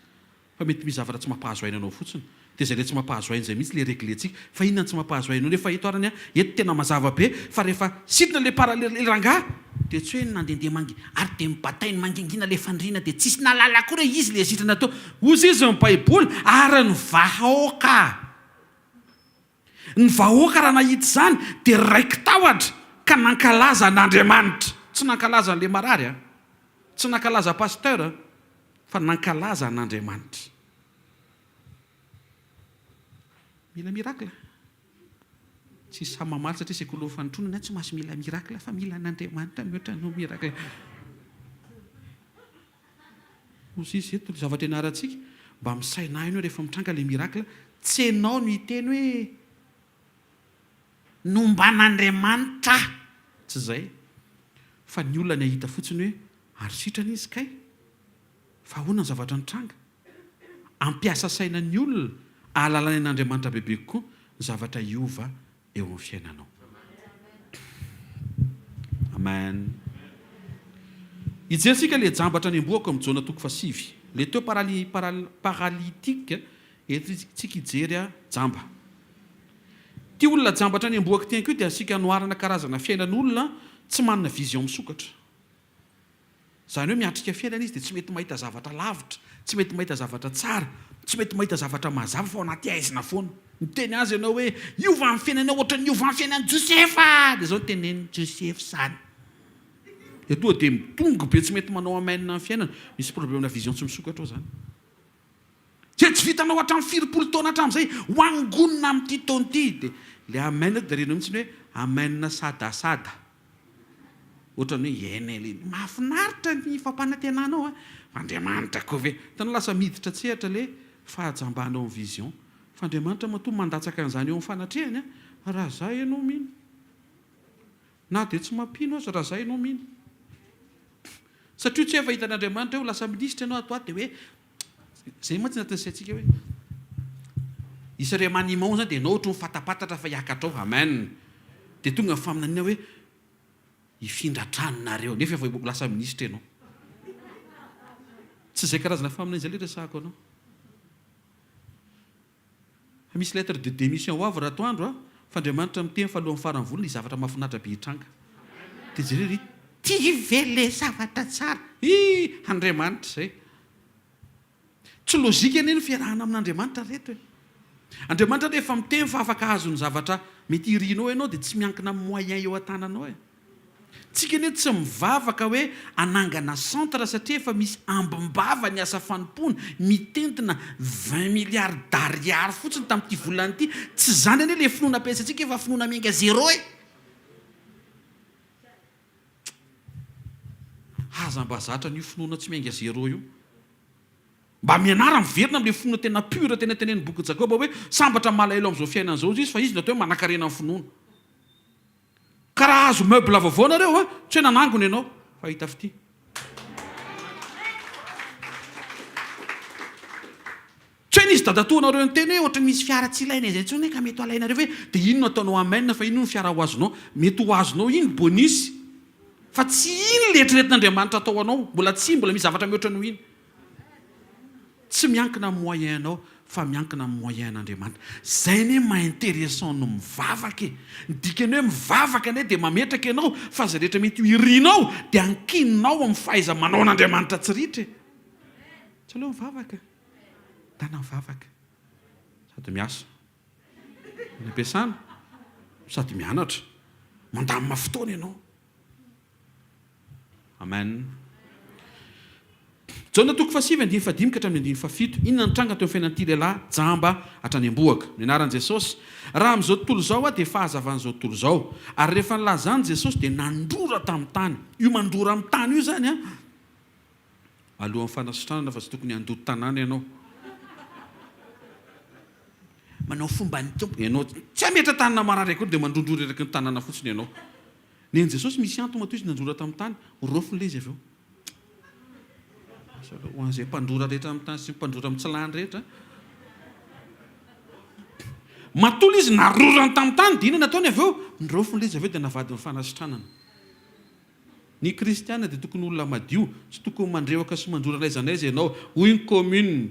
Speaker 1: Fa mety misy zavatra tsy mampahazo aina anao fotsiny. Dia izay ilay tsy mampahazo aina izay mihitsy ilay regler-tsika. Fa inona no tsy mampahazo aina anao nefa eto arany an, eto tena mazava be fa rehefa sidina ilay para ilay rangahy dia tsy hoe nandehandeha mangi ary dia nibatainy mangingina ilay fandriana dia tsisy nahalala akory hoe izy ilay sitrana teo. Hozy izy ny baiboly ary ny vahaoka. Ny vahoaka raha nahita izany dia raiki-tahotra ka nankalaza an'Andriamanitra. Tsy nankalaza an'ilay marary an, tsy nankalaza pasteur an, fa nankalaza an'Andriamanitra. Mila miracle? Tsy sahy mamaly satria sekolin'ny fanotronana tsy mahazo mila miracle fa mila an'Andriamanitra mihoatra noho miracle. Hozy izy eto, ny zavatra ianarantsika, mba misaina ahy ianao rehefa mitranga ilay miracle, tsy ianao no hiteny hoe nomban'Andriamanitra aho, tsy izay, fa ny olona ny hahita fotsiny hoe ary sitrana izy kay, fa ahoana ny zavatra nitranga? Hampiasa saina ny olona ahalalany an'Andriamanitra bebe kokoa ny zavatra hiova eo amin'ny fiainanao. Amen. Hijery tsika le jamba hatrany ambohako amin'ny Jona toko fahasivy. Le teo parali, paral, paralytique, eto tsika hijery a jamba. Ty olona jamba hatrany ambohako ty ihany koa dia asika anoharana karazana fiainan'olona tsy manana vision misokatra. Izany hoe miatrika fiainana izy dia tsy mety mahita zavatra lavitra, tsy mety mahita zavatra tsara, tsy mety mahita zavatra mazava fa ao anaty haizina foana. Miteny azy ianao hoe hiova ny fiainanao ohatran'ny niova ny fiainan'i Josefa! Dia izao no teneniny, Josefa izany. Dia tonga dia midongy be tsy mety manao amen ny fiainana. Misy problème-na vision tsy misokatra ao izany. Izay tsy vitanao hatramin'ny firipolo taona hatramin'izay, ho angonina amin'ity taona ity. Dia ilay amen eto dia renao mihitsy ny hoe amen sadasada. Ohatran'ny hoe eny e, ilay mahafinaritra ny fampanantenanao an, fa Andriamanitra koa ve? Hitanao lasa miditra an-tsehatra ilay fahajambana ao amin'ny vision. Fa Andriamanitra matoa mandatsaka an'izany eo amin'ny fanatrehany an, raha za ianao mino. Na dia tsy mampino aza raha za ianao mino. Satria tsy hoe efa hitan'Andriamanitra hoe ho lasa minisitra ianao ato ho ato dia hoe Zay mantsy anatin'ny saintsika hoe hisy remaniement zany dia ianao ohatry ny fatapatatra fa hiakatra ao. Amen. Dia tonga ny faminaniana hoe hifindra trano nareo nefa efa ho lasa minisitra ianao. Tsy izay karazana faminaniana izay ilay resahako anao. Fa misy lettre de démission ho avy ratoandro a! Fa Andriamanitra miteny fa alohan'ny faran'ny volana hisy zavatra mahafinaritra be hitranga. Dia jereo ry ty ve le zavatra tsara? Hi! Andriamanitra izay. Tsy logique anie ny fiarahana amin'Andriamanitra ry reto e! Andriamanitra rehefa miteny fa afaka hahazo ny zavatra mety irinao ianao dia tsy miankina amin'ny moyen eo an-tananao e! Tsika anie tsy mivavaka hoe hanangana centre satria efa misy ambim-bava ny asa fanompoana mitentina 20 milliards d'ariary fotsiny tamin'ity volana ity, tsy izany anie le finoana ampiasaintsika fa finoana miainga zéro e! Aza mba zatra an'io finoana tsy miainga zéro io. Mba mianara miverina amin'ilay finoana tena pure tena tenenin'ny bokin'i Jakoba hoe sambatra malahelo amin'izao fiainana izao izy fa izy no atao hoe manankarena amin'ny finoana. Ka raha hahazo meuble vaovao nareo a, tsy hoe nanangona ianao fa hita fitia. Tsy hoe nisy dadatoanareo niteny hoe ohatran'ny misy fiara tsy ilaina izay intsony ka mety ho alainareo ve dia iny no ataonao amen fa iny hono fiara ho azonao, mety ho azonao iny bonus fa tsy iny le eritreretin'Andriamanitra atao anao, mbola tsy mbola misy zavatra mihoatra noho iny. Tsy miankina amin'ny moyen-nao fa miankina amin'ny moyen-n'Andriamanitra. Zay anie maha interessant ny mivavaka e! Ny dikan'ny hoe mivavaka anie dia mametraka ianao fa izay rehetra mety ho irinao dia ankininao amin'ny fahaiza-manaon'Andriamanitra tsy ritra e! Tsy aleo mivavaka? Ndana mivavaka sady miasa any am-piasana sady mianatra, mandamina fotoana ianao. Amen. Jaona toko fahasivy andininy fahadimy ka hatramin'ny andininy fahafito. Inona no tranga teo amin'ny fiainan'ity lehilahy jamba hatrany am-bohoka? Ny anaran'i Jesosy. Raha amin'izao tontolo izao aho dia fahazavan'izao tontolo izao. Ary rehefa nilaza izany Jesosy dia nandrora tamin'ny tany. Io mandrora amin'ny tany io izany an, alohan'ny fanasitranana fa tsy tokony handoto tanàna ianao. Manao fomban'ny Tompo ianao. Tsy hametra tanana marary akory dia mandrondrora eraky ny tanàna fotsiny ianao. Nen'i Jesosy misy antony matoa izy nandrora tamin'ny tany, ho raofiny ilay izy avy eo. Asa aloha ho an'izay mpandrora rehetra amin'ny tany sy ny mpandrora mitsilany rehetra. Matoa ilay izy narorany tamin'ny tany dia inona nataony avy eo? Niraofiny ilay izy avy eo dia navadiny fanasitranana. Ny kristiana dia tokony olona madio, tsy tokony mandrehoka sy mandrora n'aiza n'aiza ianao, hoy ny commune.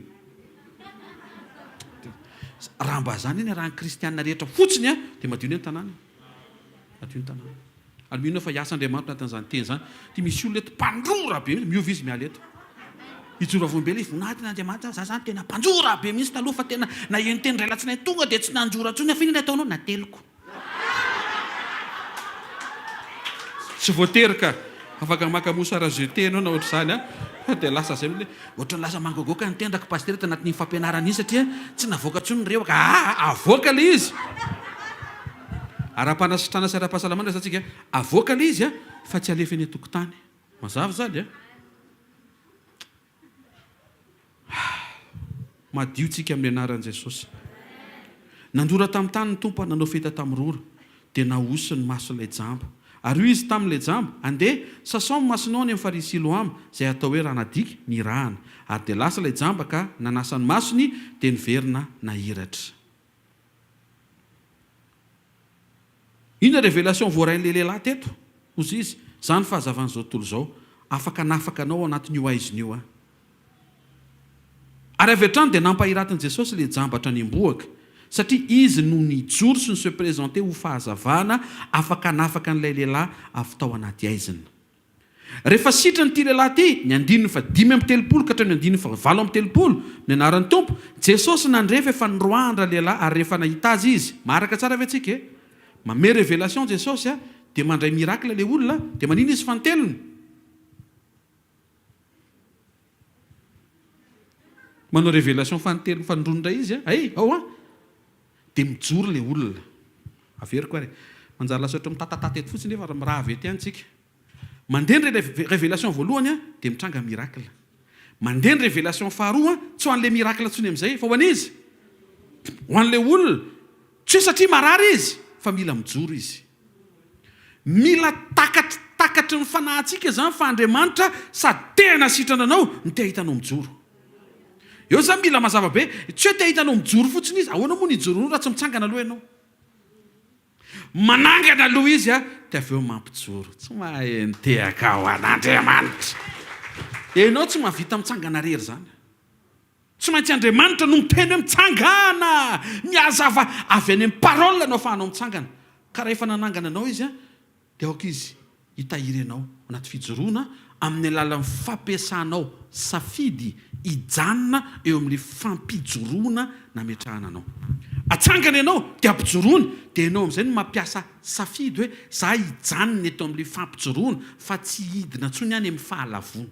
Speaker 1: Raha mba zany anie raha ny kristiana rehetra fotsiny dia madio anie ny tanàna e. Madio ny tanàna. Ary mino aho fa hiasa Andriamanitra anatin'izany teny izany. Ity misy olona eto mpandrora be mihitsy, miova izy miala eto. Hijoro vavolombelona izy, voninahitra an'Andriamanitra, za zany tena mpandrora be mihitsy taloha fa tena naheno teny indray alatsinainy tonga dia tsy nandrora intsony aho, fa inona ny ataonao? Nateliko. Tsy voatery ka. Afaka maka mouchoir à jeter ianao na ohatr'izany an. Fa dia lasa izay mihitsy hoe ohatran'ny lasa mangoagoaka ny tendako Pasitera tanatin'iny fampianarana iny satria tsy navoaka intsony ny rehoka. Aa! Avoaka ilay izy. Ara-panasitrana sy ara-pahasalamana resahantsika. Avoaka ilay izy fa tsy alefa eny an-tokotany. Mazava izany an. Madio tsika amin'ny anaran'i Jesosy. Nandrora tamin'ny tany ny Tompo ary nanao feta tamin'ny rora. Dia nahosy ny mason'ilay jamba. Ary hoy Izy tamin'ilay jamba, Andeha, sasao ny masonao any amin'ny farihy Siloama, izay atao hoe Ranadika, nirahana. Ary dia lasa ilay jamba ka nanasa ny masony, dia niverina nahiratra. Inona révélation voarain'ilay lehilahy teto? Hozy izy, Izaho no fahazavan'izao tontolo izao. Afaka hanafaka anao ao anatin'io haizina io aho. Ary avy hatrany dia nampahiratin'i Jesosy ilay jamba hatrany am-bohoka, satria Izy no nijoro sy ni-se présenter ho fahazavana afaka hanafaka an'ilay lehilahy avy tao anaty haizina. Rehefa sitrana ity lehilahy ity, ny andininy faha 35 ka hatramin'ny andininy faha 38, ny anaran'ny Tompo, Jesosy nandre fa efa noroahan-dralehilahy ary rehefa nahita azy izy, maharaka tsara ve tsika e? Manome révélation Jesosy a, dia mandray miracle ilay olona, dia manina izy fanintelony? Manao révélation fanintelony fanindroany indray izy a, hay, ao an! Dia mijoro ilay olona. Averiko ary e. Manjary lasa ohatran'ny mitatatata eto fotsiny nefa mirava eto ihany tsika. Mandeha ny révélation voalohany dia mitranga miracle. Mandeha ny révélation faharoa, tsy ho an'ilay miracle intsony amin'izay fa ho an'iza? Ho an'ilay olona. Tsy hoe satria marary izy fa mila mijoro izy. Mila takatry takatry ny fanahintsika izany fa Andriamanitra sady te hanasitrana anao no te hahita anao mijoro. Eo izany mila mazava be, tsy hoe te hahita anao mijoro fotsiny izy, ahoana moa ny hijoroanao raha tsy mitsangana aloha ianao? Manangana aloha izy dia avy eo mampijoro. Tsy mahay nitehaka ho an'Andriamanitra. Ianao tsy mahavita mitsangana irery izany. Tsy maintsy Andriamanitra no miteny hoe mitsangàna! Mihazava avy any amin'ny parole no ahafahanao mitsangana. Ka raha efa nanangana anao Izy dia aoka Izy hitahiry anao anaty fijoroana amin'ny alalan'ny fampiasanao safidy hijanona eo amin'ilay fampijoroana nametrahana anao. Atsangana ianao dia ampijoroany dia ianao amin'izay no mampiasa safidy hoe za hijanona eto amin'ilay fampijoroana fa tsy hidina intsony any amin'ny fahalavoana.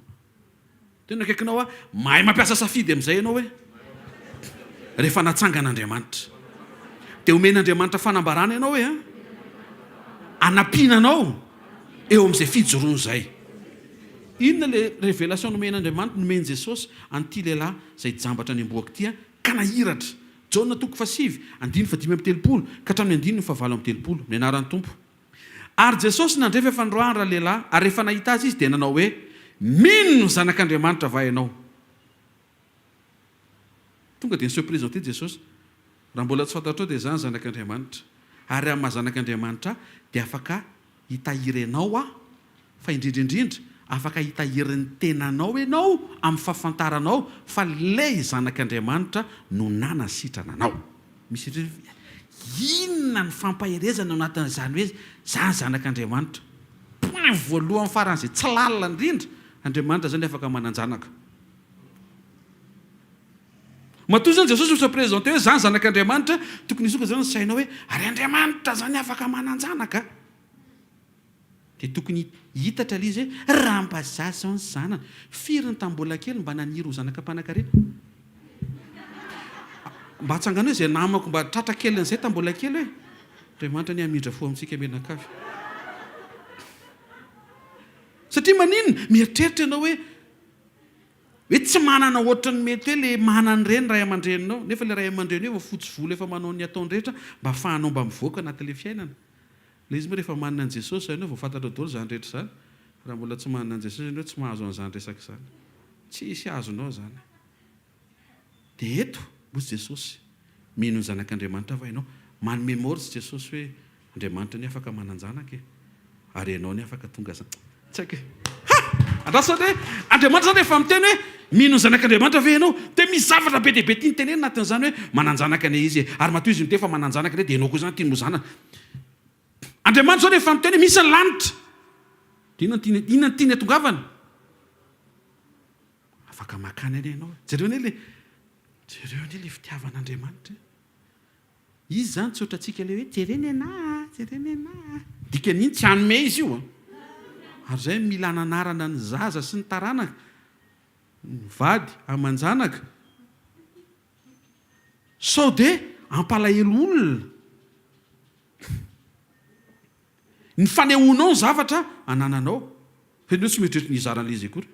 Speaker 1: Tena akaikinao aho. Mahay mampiasa safidy amin'izay ianao hoe rehefa natsangan'Andriamanitra. Dia omen'Andriamanitra fanambarana ianao hoe hanampiana anao eo amin'izay fijoroana izay. Inona ilay révélation nomen'Andriamanitra, nomen'i Jesosy an'ity lehilahy izay jambatra any am-bohoka ity ka nahiratra? Jaona toko fahasivy, andininy fahadimy amby telopolo ka hatramin'ny andininy fahavalo amby telopolo. Ny anaran'ny Tompo. Ary Jesosy nandre fa efa noroahany ralehilahy, ary rehefa nahita azy Izy, dia nanao hoe, Mino ny Zanak'Andriamanitra va ianao? Tonga dia ni-se présenter Jesosy, Raha mbola tsy fantatrao dia Izaho ny Zanak'Andriamanitra, ary amin'ny maha-Zanak'Andriamanitra Ahy dia afaka hitahiry anao Aho, fa indrindra indrindra, afaka hitahiry ny tenanao ianao amin'ny fahafantaranao fa ilay Zanak'Andriamanitra no nanasitrana anao. Misy eritreritra hoe, inona ny fampaherezana ao anatin'izany hoe za ny Zanak'Andriamanitra? Point voalohany faran'izay tsy lalina indrindra, Andriamanitra izany afaka manan-janaka. Matoa izany Jesosy mi-se présenter hoe za ny Zanak'Andriamanitra, tokony hisoka izany ny sainao hoe, ary Andriamanitra izany afaka manan-janaka? Dia tokony hitatra ilay izy hoe raha mba za zao ny zanany. Firy ny tamin'ny mbola kely mba naniry ho zanaka mpanankarena? Mba atsangano hoe izay namako mba tratra kelin'izay tamin'ny mbola kely hoe. Andriamanitra anie hamindra fo amintsika mianakavy. Satria maninona? Mieritreritra ianao hoe hoe tsy manana ohatran'ny mety hoe le manana ireny ray aman-dreninao, nefa le ray aman-dreny io efa fotsy volo efa manao ny ataony rehetra mba afahanao mba mivoaka anatin'ilay fiainana. Ilay izy moa rehefa manana an'i Jesosy izany ianao vao fantatrao daholo izany rehetra izany. Raha mbola tsy manana an'i Jesosy ianao tsy mahazo an'izany resaka izany. Tsy hisy azonao izany. Dia eto, hoy Jesosy, mino ny Zanak'Andriamanitra va ianao? Manome morse Jesosy hoe, Andriamanitra anie afaka manan-janaka e. Ary ianao anie afaka tonga zan. Tsy haiko e. Ha! Andraso anie. Andriamanitra izany efa miteny hoe, mino ny Zanak'Andriamanitra ve ianao? Dia misy zavatra be dia be tiany tenenina anatin'izany hoe, manan-janaka anie izy e. Ary matoa izy miteny fa manan-janaka anie dia ianao koa izany tiany ho zanany. Andriamanitra izao rehefa miteny hoe misy ny lanitra, dia inona no tiany, inona no tiany hatongavana? Afaka makany anie ianao. Jereo anie le, jereo anie le fitiavan'Andriamanitra e. Izy izany tsy ohatrantsika le hoe jereo ny anà, jereo ny anà. Dikan'iny tsy hanome izy io an. Ary izay mila ananarana ny zaza sy ny taranaka, ny vady aman-janaka. Sao dia hampalahelo olona ny fanehoanao ny zavatra anananao. Fa ianao tsy mieritreritra ny hizara an'ilay izy akory.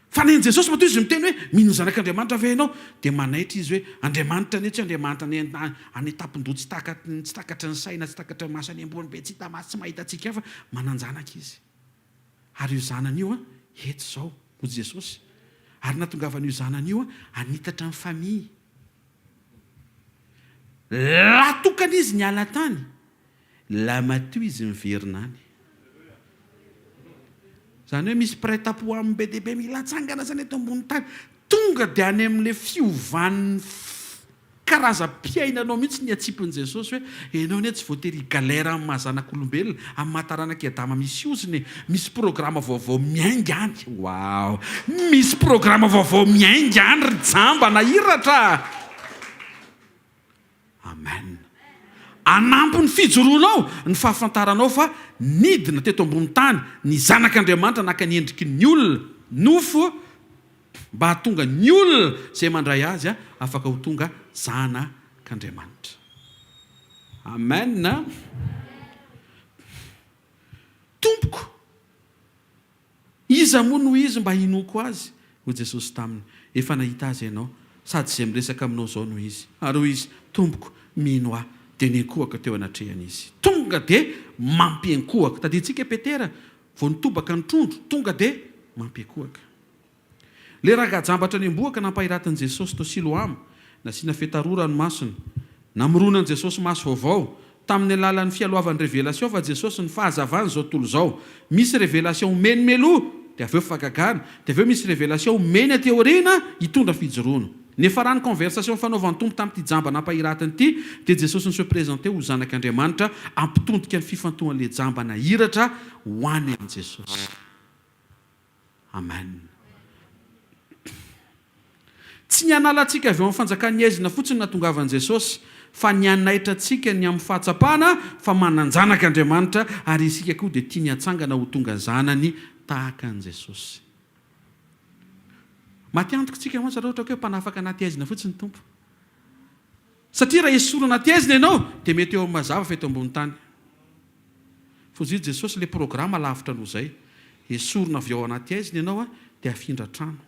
Speaker 1: Fa nen'i Jesosy matoa izy miteny hoe mino ny Zanak'Andriamanitra ve ianao? Dia manaitra izy hoe Andriamanitra anie tsy Andriamanitra any any an-tampon-doha tsy taka tsy takatry ny saina, tsy takatry ny maso any ambony be, tsy hita maso, tsy mahita antsika fa manan-janaka izy. Ary io zanany io an, eto izao, hoy Jesosy. Ary nahatongavan'io zanany io an, hanitatra ny famille. Lahy tokana izy niala tany, lahy matoa izy miverina any. Izany hoe misy mpiray tampo aminy be dia be mila atsangana izany eto ambony tany. Tonga dia any amin'ilay fiovan'ny. Karazam-piainanao mihitsy ny atsipin'i Jesosy hoe, ianao anie tsy voatery hi-galère amin'ny maha zanak'olombelona, amin'ny maha taranak'i Adama misy ozona e! Misy programa vaovao miainga any! Wow! Misy programa vaovao miainga any ry jamba nahiratra a! Amen! Hanampy ny fijoroanao ny fahafantaranao fa nidina teto ambony tany ny Zanak'Andriamanitra naka ny endriky ny olona, nofo, mba hahatonga ny olona izay mandray Azy afaka ho tonga zanak'Andriamanitra. Amen! Tompoko, iza moa no izy mba hinoako azy? Hoy Jesosy taminy, Efa nahita azy ianao, sady izay miresaka aminao izao no izy. Ary hoy izy, Tompoko, mino aho. Dia niankohoka teo anatrehany izy. Tonga dia mampiankohoka. Tadidintsika Petera, vao nitobaka ny trondro, tonga dia mampiankohoka. Ilay rangahy jambatra niambohaka nampahiratin'i Jesosy tao Siloama, nasiana feta roa ranomasina. Namoronan'i Jesosy maso vaovao, tamin'ny alalan'ny fialohavan'ny révélation fa Jesosy ny fahazavan'izao tontolo izao. Misy révélation omeny mialoha, dia avy eo fahagagana, dia avy eo misy révélation omeny aty aoriana hitondra fijoroana. Niafaran'ny conversation nifanaovan'ny Tompo tamin'ity jamba nampahiratiny ity, dia Jesosy ni-se présenter ho Zanak'Andriamanitra hampitondika ny fifantohan'ilay jamba nahiratra ho any amin'i Jesosy. Amen. Tsy ny hanala antsika avy ao amin'ny fanjakan'ny haizina fotsiny no nahatongavan'i Jesosy, fa ny hanaitra antsika ny amin'ny fahatsapana fa manan-janaka Andriamanitra ary isika koa dia tiany hatsangana ho tonga zanany tahaka an'i Jesosy. Maty antoka isika mantsy raha ohatra ka hoe mpanafaka anaty haizina fotsiny ny Tompo. Satria raha esorina anaty haizina ianao dia mety eo amin'ny mazava fa eto ambony tany. Fozio Jesosy le programa lavitra noho izay. Esorina avy ao anaty haizina ianao dia afindra trano.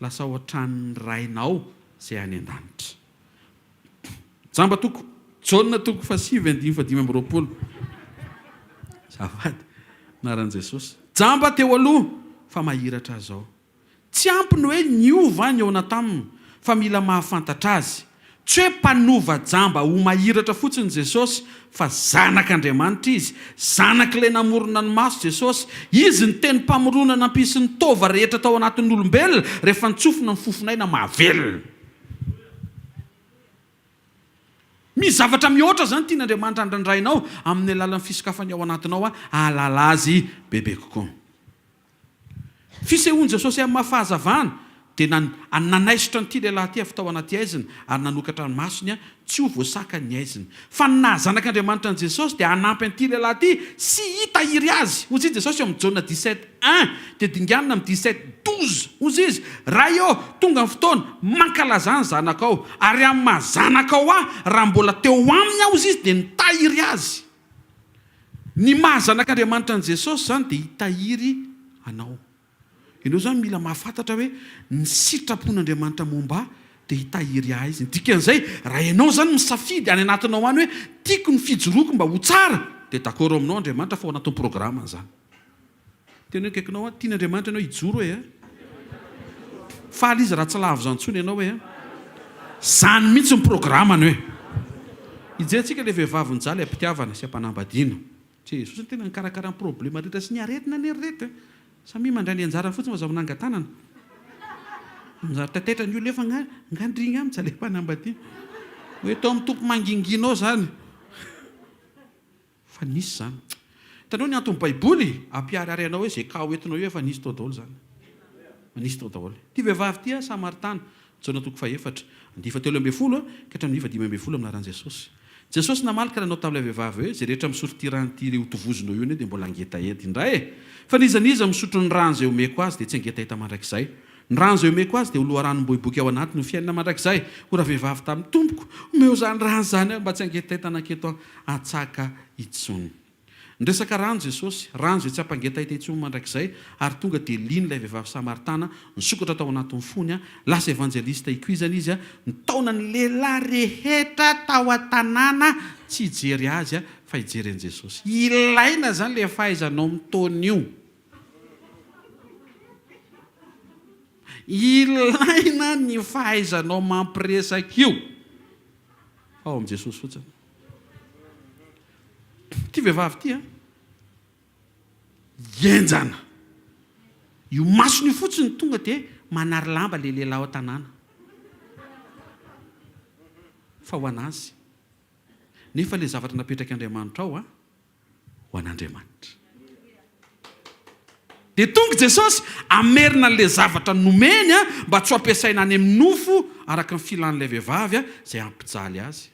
Speaker 1: Lasa ao an-tranon'ny Rainao izay any an-danitra. Jamba toko, Jaona toko fahasivy andininy fahadimy amby 20. Azafady, anaran'i Jesosy. Jamba teo aloha fa mahiratra izao. Tsy ampy ny hoe niova ny Aona taminy fa mila mahafantatra Azy. Tsy hoe mpanova jamba ho mahiratra fotsiny Jesosy fa Zanak'Andriamanitra Izy. Zanak'ilay namorona ny maso Jesosy. Izy ny teny mpamorona nampisy ny taova rehetra tao anatin'ny olombelona rehefa nitsofina ny fofon'aina mahavelona. Misy zavatra mihoatra izany tian'Andriamanitra handrandrainao amin'ny alalan'ny fisokafany ao anatinao hahalala Azy bebe kokoa. Fisehoan'i Jesosy amin'ny maha fahazavana dia nanaisotra an'ity lehilahy ity avy tao anaty haizina ary nanokatra ny masony tsy ho voasakan'ny haizina. Fa ny naha Zanak'Andriamanitra an'i Jesosy dia hanampy an'ity lehilahy ity sy hitahiry azy. Hoy izy Jesosy eo amin'ny Jaona 17, un dia dinganina amin'ny 17, 12. Hoy izy, Ray ô, tonga ny fotoana, mankalazà ny Zanakao, ary amin'ny maha Zanakao Ahy, raha mbola teo aminy Aho, hoy izy, dia nitahiry azy. Ny maha zanak'Andriamanitra an'i Jesosy izany dia hitahiry anao. Ianao izany mila mahafantatra hoe ny sitrapon'Andriamanitra momba ahy dia hitahiry ahy Izy. Ny dikan'izay, raha ianao izany misafidy any anatinao any hoe tiako ny fijoroako mba ho tsara, dia d'accord aminao Andriamanitra fa ao anatin'ny programme-ny izany. Tena hoe akaikinao aho, tian'Andriamanitra ianao hijoro e! Faly izy raha tsy lavo izany intsony ianao e! Izany mihitsy ny programany hoe. Hijery-tsika ilay vehivavy nijaly am-pitiavana sy am-panambadiana. Jesosy no tena nikarakara ny problema rehetra sy ny aretina anie ry reto e! Samia mandray ny anjarany fotsiny fa aza manangan-tanana. Manjary taitaitra ny olona eo fa nga nga ndry nga mijaly am-panambadiana. Hoe tao amin'ny Tompo mangingina ao izany. Fa nisy izany. Hitanao ny anton'ny baiboly? Ampiharihary anao hoe izay cas hoentinao io efa nisy tao daholo izany. Efa nisy tao daholo. Ity vehivavy ity Samaritana, Jaona toko fahefatra, andiany fahatelo ambin'ny folo ka hatramin'ny fahadimy ambin'ny folo amin'ny anaran'i Jesosy. Jesosy namaly ka nanao tamin'ilay vehivavy hoe, Izay rehetra misotro ity rano ity ireo hotovozinao io anie dia mbola hangetaheta indray e! Fa n'iza n'iza misotro ny rano izay omeko azy dia tsy hangetaheta mandrakizay. Ny rano izay omeko azy dia ho loharanom-bohiboky ao anatiny ho fiainana mandrakizay. Hoy ravehivavy taminy, Tompoko, omeo izany rano izany aho mba tsy hangetaheta nanketo an-tsaka intsony. Niresaka rano Jesosy, rano izay tsy hampangetaheta intsony mandrakizay, ary tonga dia liana ilay vehivavy samaritana, nisokatra tao anatin'ny fony, lasa evanjelista ikoizana izy, nitaona ny lehilahy rehetra tao an-tanàna tsy hijery azy fa hijery an'i Jesosy. Ilaina izany ilay fahaizanao mitaona io. Ilaina ny fahaizanao mampiresaka io. Fa ao amin'i Jesosy fotsiny. Ity vehivavy ity an, henjana. Io masony io fotsiny tonga dia manary lamba ilay lehilahy ao an-tanàna. fa ho an'azy. Nefa ilay zavatra napetrak'Andriamanitra ao ho an'Andriamanitra. Dia tonga Jesosy hamerina an'ilay zavatra nomeny mba tsy ho ampiasaina any amin'ny nofo araka ny filan'ilay vehivavy izay hampijaly azy.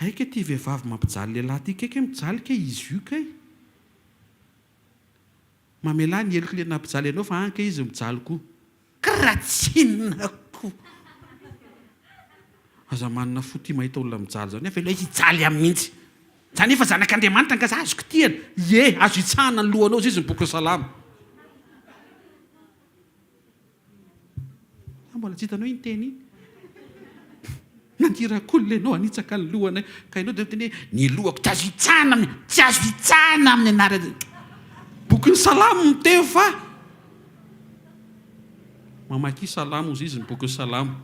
Speaker 1: Hay kay ity vehivavy mampijaly lehilahy ity kay kay mijaly kay izy io kay. Mamelà ny heloko ilay nampijaly anao fa any kay izy mijaly koa. Karatsiana koa. Aza manana fo tia mahita olona mijaly zany avelao izy hijaly any mihitsy. Za nefa zanak'Andriamanitra nga za azo kitihana? Ie, azo hitsahana ny lohanao izy ny bokin'ny salamo. Za mbola tsy hitanao iny teny iny. Nandirak'olona ianao hanitsaka ny lohanay ka ianao dia miteny hoe ny lohako tsy azo hitsahana amin'ny tsy azo hitsahana amin'ny anaran'i Bokin'ny Salamo miteny fa mamakia Salamo hozy izy ny bokin'ny Salamo.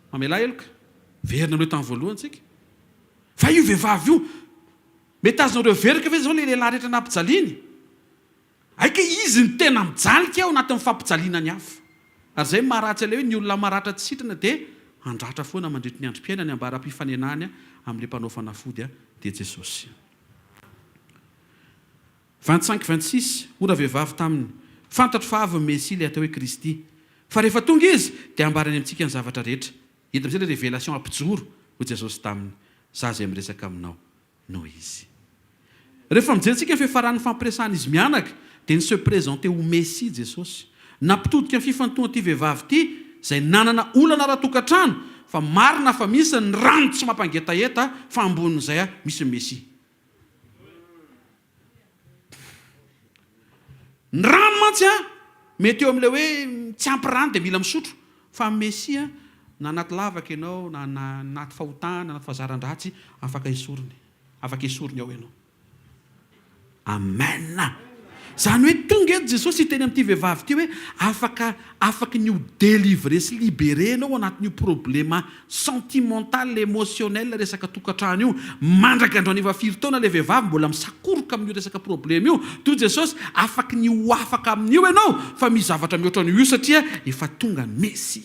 Speaker 1: Mamelà heloka. Verina amin'ireo tamin'ny voalohany tsika. Fa io vehivavy io, mety azonareo heverika ve izao ilay lehilahy rehetra nampijaliany? Hay kay izy no tena mijaly kay ao anatin'ny fampijaliana ny hafa. Ary izay no maharatsy ilay hoe ny olona maratra tsy sitrana dia handratra foana mandritry ny androm-piainany ambara-pifanenany amin'ilay mpanao fanafody dia Jesosy. 25 26 Hoy ravehivavy taminy, Fantatro fa avy ny Mesia, ilay atao hoe Kristy. Fa rehefa tonga Izy, dia hambarany amintsika ny zavatra rehetra. Hita amin'izay ilay révélation hampijoro, hoy Jesosy taminy, Izaho izay miresaka aminao. no izy. Rehefa mijery tsika ny fiafaran'ny fampiresahan'izy mianaka dia ni se présenter ho Messie Jesosy. Nampitodika ny fifantohan'ity vehivavy ity izay nanana olana ara-tokantrano fa marina fa misy ny rano tsy mampangetaheta fa ambonin'izay misy ny Messie. Ny rano mantsy an, mety eo amin'ilay hoe tsy ampy rano dia mila misotro, fa ny Mesia na anaty lavaka ianao na anaty fahotana, anaty fahazaran-dratsy, afaka esoriny, afaka esoriny ao ianao. Amen! Izany hoe tonga eto Jesosy hiteny amin'ity vehivavy ity hoe afaka afaky ny ho délivrer sy libérer ianao ao anatin'io problema sentimental, émotionnel resaka tokantrano io. Mandraka androany efa firy taona ilay vehivavy mbola misakoroka amin'io resaka problema io. Toy Jesosy, afaky ny ho afaka amin'io ianao fa misy zavatra mihoatra an'io io satria efa tonga ny Mesia.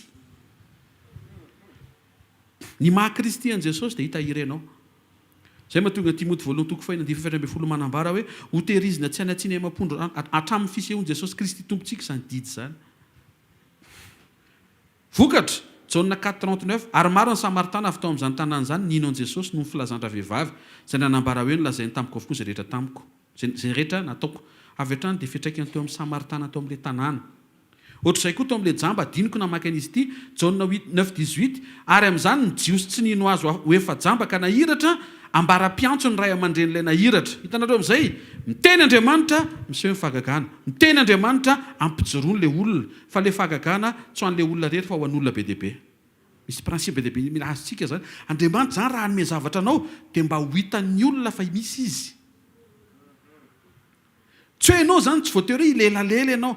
Speaker 1: Ny maha Kristy an'i Jesosy dia hitahiry anao. Izay mahatonga Timoty voalohany toko fahiny andininy faha 14 manambara hoe, Hotehirizina tsy any an-tsiny amam-pondro hatramin'ny fisehoan'i Jesosy Kristy Tompontsika izany didy izany. Vokatra, Jaona quatre 39, Ary maro ny Samaritana avy tao amin'izany tanàna izany nino an'i Jesosy noho ny filazan-dravehivavy, izay nanambara hoe, Nolazainy tamiko avokoa izay rehetra tamiko, izay rehetra nataoko. Avy hatrany dia fiantraikany teo amin'ny Samaritana tao amin'ilay tanàna. Ohatr'izay koa tao amin'ilay jamba, adinoko namaky an'izy ity, Jaona huit, neuf dix-huit, Ary amin'izany ny Jiosy tsy nino azy ho efa jamba ka nahiratra, ambara-piantso ny ray aman-drenin'ilay nahiratra. Hitanareo amin'izay? Miteny Andriamanitra, miseho ny fahagagana. Miteny Andriamanitra, ampijoroany ilay olona. Fa le fahagagana tsy ho an'le olona irery fa ho an'olona be dia be. Misy principe be dia be mila azontsika zany. Andriamanitra zany raha hanome zavatra anao dia mba ho hitan'ny olona fa misy Izy. Tsy hoe ianao zany tsy voatery hoe hilelalela ianao.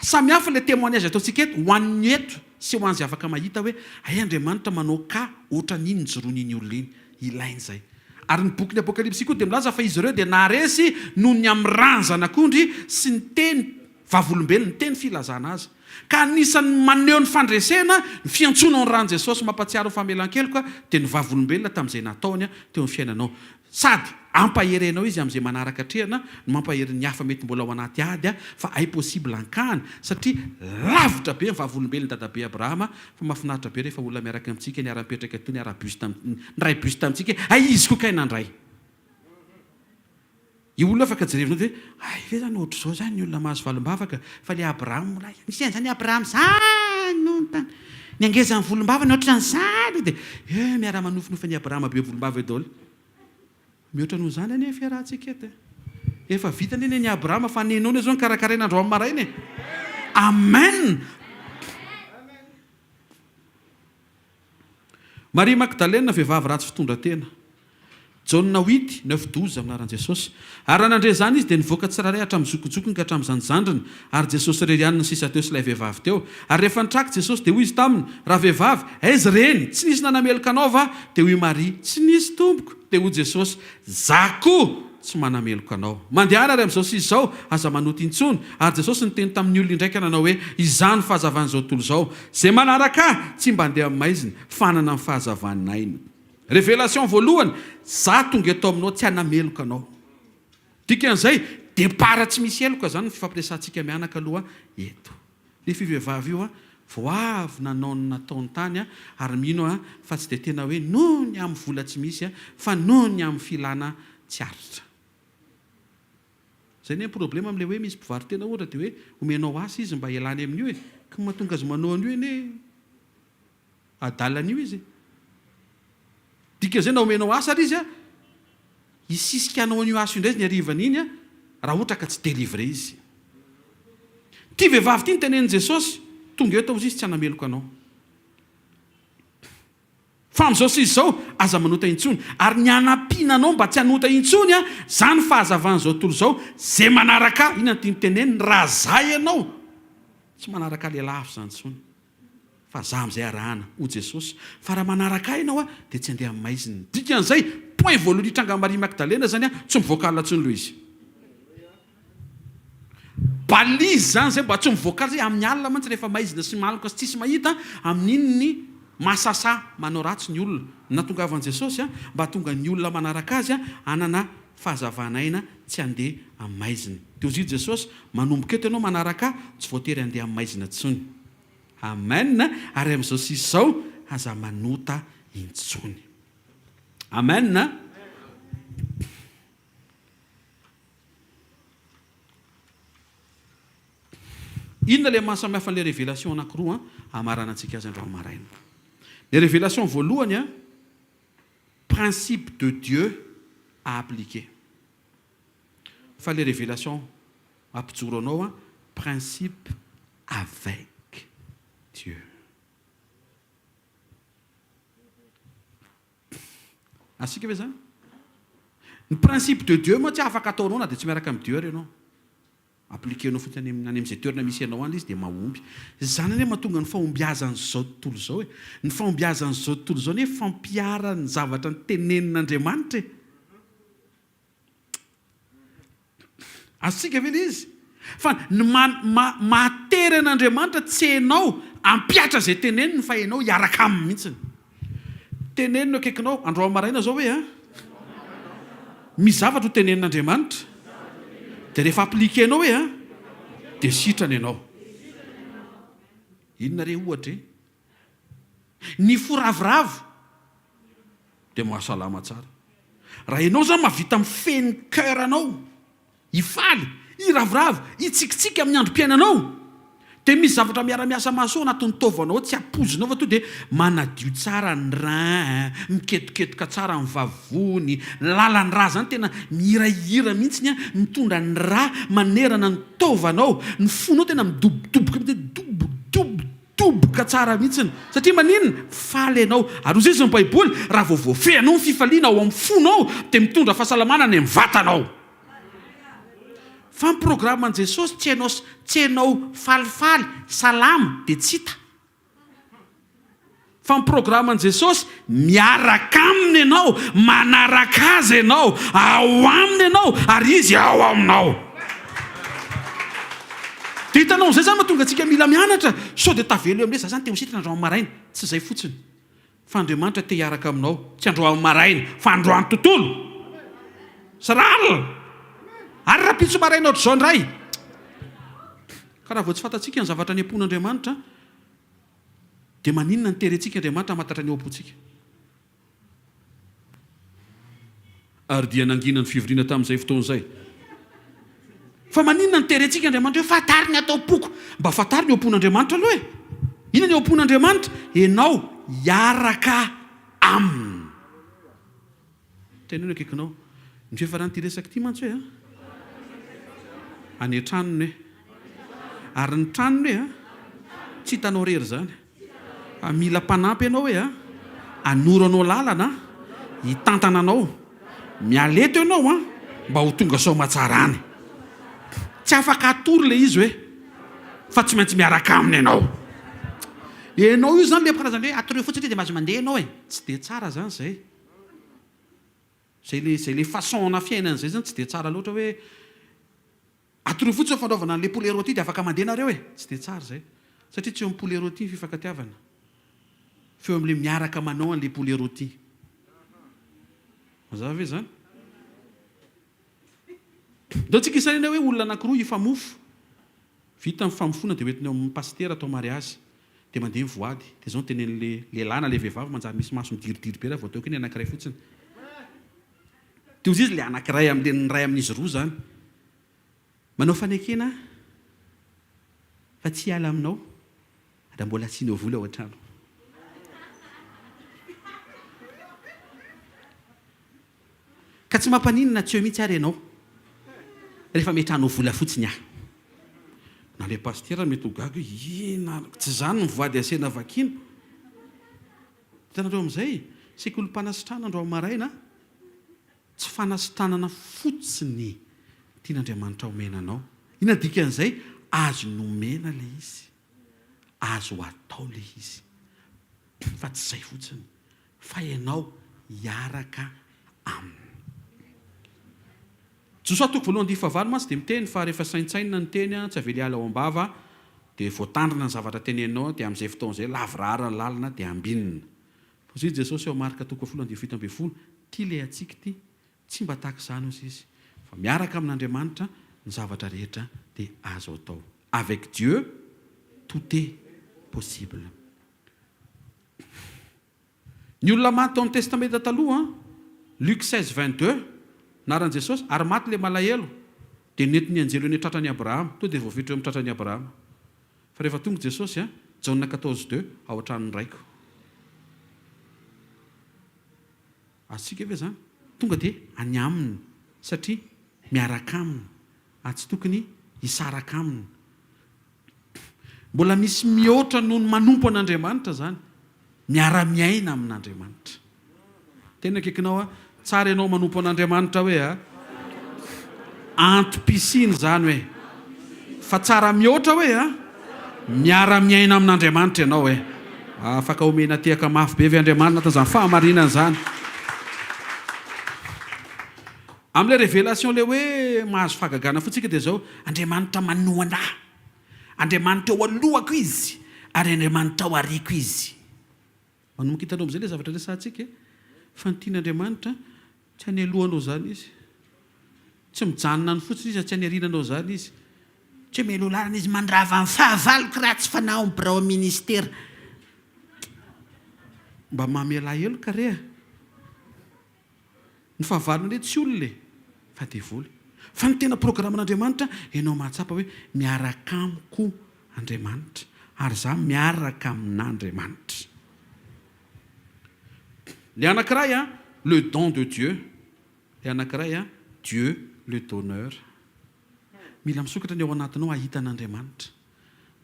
Speaker 1: Samy hafa le témoignage ataontsika eto ho an'ny eto sy ho an'izay afaka mahita hoe hay Andriamanitra manao cas ohatran'iny nijoroan'iny olona iny. Ilaina izay. Ary ny bokin'ny Apokalypsy koa dia milaza fa izy ireo dia naharesy noho ny amin'ny ràn'ny Zanak'ondry sy ny teny Vavolombelona, ny teny filazana azy. Ka anisan'ny maneho ny fandresena, ny fiantsoana ny ran'i Jesosy mampatsiaro ny famelan-keloka dia ny vavolombelona tamin'izay nataony teo amin'ny fiainanao. Sady ampahery anao izy amin'izay manaraka atrehana no mampahery ny hafa mety mbola ao anaty ady fa hay possible hankany satria lavitra be ny vavolombelon'i dadabe Abrahama fa mahafinaritra be rehefa olona miaraka amintsika niara-mipetraka teo niara-bus tamin'ny niray bus tamintsika hay izy koa kay nandray Io olona afaka jerevinao dia hoe, hay ve zany ohatr'izao zany ny olona mahazo valim-bavaka, fa le Abraham mbola misy an'izany Abraham zany hono tany, ny angezan'ny volombavany ohatran'izany dia eh miara-manofinofy an'i Abraham be volombava eo daholo. Mihoatra noho izany anie ny fiarahantsika eto e. Efa vita anie ny an'i Abraham fa ny anao anie zao no karakaraina androany maraina e. Amen! Maria Magdalena, vehivavy ratsy fitondran-tena. Jaona huit, neuf, 12, Amin'ny anaran'i Jesosy. Ary raha nandre izany izy, dia nivoaka tsirairay hatramin'ny zokijokiny ka hatramin'ny zandrizandriny, ary Jesosy irery ihany no sisa teo sy ilay vehivavy teo. Ary rehefa nitraka Jesosy, dia hoy izy taminy, Ravehivavy, aiza ireny? Tsy nisy nanameloka anao va? Dia hoy Maria, Tsy nisy, Tompoko. Dia hoy Jesosy, Izaho koa. tsy manameloka anao. Mandehana ary amin'izao sy izao, aza manota intsony. Ary Jesosy niteny tamin'ny olona indraika nanao hoe, Izaho no fahazavan'izao tontolo izao. Izay manaraka Ahy tsy mba handeha amin'ny maizina, fa hanana ny fahazavan'aina. Révélation voalohany, Izaho tonga eto aminao tsy hanameloka anao. Dikan'izay, départ tsy misy heloka izany ny fifampiresahantsika mianaka aloha eto. Nefa io vehivavy io vao avy nanao ny nataony tany ary mino aho fa tsy dia tena hoe noho ny amin'ny vola tsy misy fa noho ny amin'ny filana tsy aritra. Izay anie ny problema amin'ilay hoe misy mpivaro-tena ohatra dia hoe omenao asa izy mba hialany amin'io e! Ka ny mahatonga azy manao an'io anie adala an'io izy e! Dikan'izay na omenao asa ary izy a, hisisika hanao an'io asa io indray izy ny harivan'iny a, raha ohatra ka tsy délivré izy. Ity vehivavy ity no tenenin'i Jesosy, tonga eto hozy izy tsy hanameloka anao. Fa amin'izao sy izao, aza manota intsony. Ary ny hanampiana anao mba tsy hanota intsony a, zany fahazavan'izao tontolo izao, ze manaraka ahy, inona no tiany teneniny, raha za ianao, tsy manaraka lehilahy hafa izany intsony. Fa za amin'izay arahana, hoy Jesosy, fa raha manaraka ahy ianao dia tsy handeha amin'ny maizina. Dikan'izay, point voalohany hitrangan'i Maria Magdalena izany an, tsy mivoaka alina intsony aloha izy. Balise izany izay mba tsy mivoaka alina, satria amin'ny alina mantsy rehefa maizina sy maloka sy tsisy mahita, amin'iny ny mahasasahy manao ratsy ny olona. Ny nahatongavan'i Jesosy mba hahatonga ny olona manaraka Azy hanana fahazavan'aina tsy handeha amin'ny maizina. Dia hoy Jesosy, manomboka eto ianao manaraka ahy, tsy voatery handeha amin'ny maizina intsony. Amen ary amin'izao sy izao aza manota intsony. Amen. Inona ilay mahasamihafa an'ilay révélation anankiroa hamaranantsika azy androany maraina? Ny révélation voalohany a, principe de Dieu à appliquer. Fa ilay révélation mampijoro anao a, principe avec Dieu. Azontsika ve izany? Ny principe de Dieu moa tsy afaka ataonao na dia tsy miaraka amin'i Dieu ary ianao. Appliquer-nao fotsiny any amin'izay toerana misy anao any ilay izy dia mahomby. Izany anie mahatonga ny fahombiazan'izao tontolo izao e. Ny fahombiazan'izao tontolo izao anie fampiharany ny zavatra notenenin'Andriamanitra e. Azontsika ve ilay izy? Fa ny maha-tery an'Andriamanitra tsy enao hampihatra izay teneniny fa enao hiaraka aminy mihitsiny. Teneno ny akaikinao, androany maraina izao hoe an! Misy zavatra ho tenenin'Andriamanitra, dia rehefa appliquer-nao hoe an! Dia sitrana ianao. Inona re ohatra e? Ny fo ravoravo dia mahasalama tsara. Raha ianao izany mahavita mifehy ny cœur anao, hifaly, hiravoravo, hitsikitsiky amin'ny androm-piainanao, dia misy zavatra miara-miasa mahasoa anatin'ny taovanao tsy ampoizinao fa tonga dia manadio tsara ny rein, miketoketoka tsara ny vavony, ny lalan-drà izany tena mihirahira mihitsy mitondra ny rà manerana ny taovanao, ny fonao tena midobodoboka mihitsy, dobo dobo Doboka tsara mihitsiny. Satria maninona? Faly ianao. Ary hoy izy ny Baiboly, raha vao voafehinao ny fifaliana ao amin'ny fonao, dia mitondra fahasalamana any amin'ny vatanao. Fa ny programan'i Jesosy, tsy ianao, tsy ianao falifaly, salama, dia tsy hita. Fa ny programan'i Jesosy, miaraka Aminy ianao, manaraka Azy ianao, ao Aminy ianao, ary Izy ao aminao. Dia hitanao amin'izay izany mahatonga antsika mila mianatra, sao dia tavela eo amin'ilay za izany te ho sitrana androany maraina. Tsy izay fotsiny, fa Andriamanitra te hiaraka aminao, tsy androany maraina, fa androany tontolo sy raha alina, ary rahampitso maraina ohatr'izao indray. Ka raha vao tsy fantatsika ny zavatra any am-pon'Andriamanitra, Dia maninona no terentsika Andriamanitra hamantatra ny ao am-pontsika? Ary dia nangina ny fivoriana tamin'izay fotoana izay. Fa maninona no terentsika Andriamanitra hoe fantaro ny ato am-poko? Mba fantaro ny ao am-pon'Andriamanitra aloha e! Inona ny ao am-pon'Andriamanitra? Ianao hiaraka Aminy. Teneno akaikinao. Ny fiafaran'ity resaka ity mantsy hoe a, any an-tranony hoe. Ary ny tranony hoe a, tsy hitanao irery izany. Fa mila mpanampy ianao hoe a, hanoro anao lalana, hitantana anao. Miala eto ianao a, mba ho tonga soamatsara any. Tsy afaka atoro ilay izy hoe, fa tsy maintsy miaraka aminy ianao. Ianao io izany ilay karazana hoe atoroy fotsiny dia mahazo mandeha ianao e. Tsy dia tsara izany izay. Zay le zay le façon-na fiainana zay zany tsy dia tsara loatra hoe atoroy fotsiny ny fanaovana an'le poulet rôti dia afaka mandeha nareo e! Tsy dia tsara zay. Satria tsy eo amin'ny poulet rôti ny fifankatiavana fa eo amin'le miaraka manao an'le poulet rôti. Mazava ve izany? Ndao tsika hisaina hoe olona anankiroa hifamofo. Vita ny famofoana dia hoentina eo amin'ny pasitera atao mariazy. Dia mandeha ny voady. Dia izao no tenenin'ilay lehilahy na ilay vehivavy manjary misy maso midiridiry be raha vao ataoko iny anankiray fotsiny. Dia hozy izy ilay anankiray amin'ilay ny iray amin'izy roa izany. Manao fanekena aho fa tsy hiala aminao raha mbola asianao vola ao an-trano. Ka tsy mampaninona tsy eo mihitsy ary ianao rehefa ametrahanao vola fotsiny aho. Na ilay pasitera mety ho gaga hoe inona ary, tsy izany ny voady asaina vakiana. Hitanareo amin'izay, sekolim-panasitranana androany maraina, tsy fanasitranana fotsiny tian'Andriamanitra omena anao. Inona ny dikan'izay? Azony omena ilay izy, azo atao ilay izy, fa tsy izay fotsiny. Fa ianao hiaraka aminy. Josoa toko voalohany andininy fahavalo mantsy dia miteny fa rehefa saintsainina ny teny tsy avela hiala ao am-bava dia voatandrina ny zavatra teneninao dia amin'izay fotoana izay lavorary ny lalana dia ambinina. Fa hoy Jesosy ao Marka toko fahafolo andininy 17, Ity ilay antsika ity, tsy mba tahaka izany hozy izy, fa miaraka amin'Andriamanitra ny zavatra rehetra dia azo atao. Avec Dieu tout est possible. Ny olona maty tao amin'ny Testamenta Taloha, Luc 16, 22, anaran'i Jesosy, ary maty ilay malahelo, dia nentin'ny anjely eo any an-tratran'i Abrahama. Tonga dia voafetra eo amin'ny tratran'i Abrahama. Fa rehefa tonga Jesosy, Jaona 14, 2, ao an-tranon'ny Raiko. Azontsika ve izany? Tonga dia any aminy, satria miaraka aminy, ary tsy tokony hisaraka aminy. Mbola misy mihoatra noho ny manompo an'Andriamanitra izany, miara-miaina amin'Andriamanitra. Tena akaikinao aho, tsara ianao manompo an'Andriamanitra hoe a! Antom-pisiana izany hoe. Fa tsara mihoatra hoe a! Miara-miaina amin'Andriamanitra ianao hoe. Afaka omena tehaka mafy be ve Andriamanitra anatin'izany fahamarinana izany? Amin'ilay révélation ilay hoe mahazo fahagagana fotsiny isika dia izao, Andriamanitra manohana ahy. Andriamanitra eo alohako Izy ary Andriamanitra ao aoriako Izy. Manomboka hitanao amin'izay ilay zavatra resahantsika e. Fa ny tian'Andriamanitra, tsy any alohanao izany Izy. Tsy mijanona any fotsiny Izy, tsy any aoriananao izany Izy. Tsy mialoha lalana Izy mandrava ny fahavaloko ratsy fanahy ao amin'ny birao ministera. Mba mamelà heloka re a. Ny fahavalony anie tsy olona e, fa devoly. Fa ny tena programan'Andriamanitra, ianao mahatsapa hoe miaraka amiko Andriamanitra, ary izaho miaraka amin'Andriamanitra. Ny anankiray an, le don de Dieu, ny anankiray an, Dieu le donneur. Mila misokatra ny ao anatinao hahita an'Andriamanitra.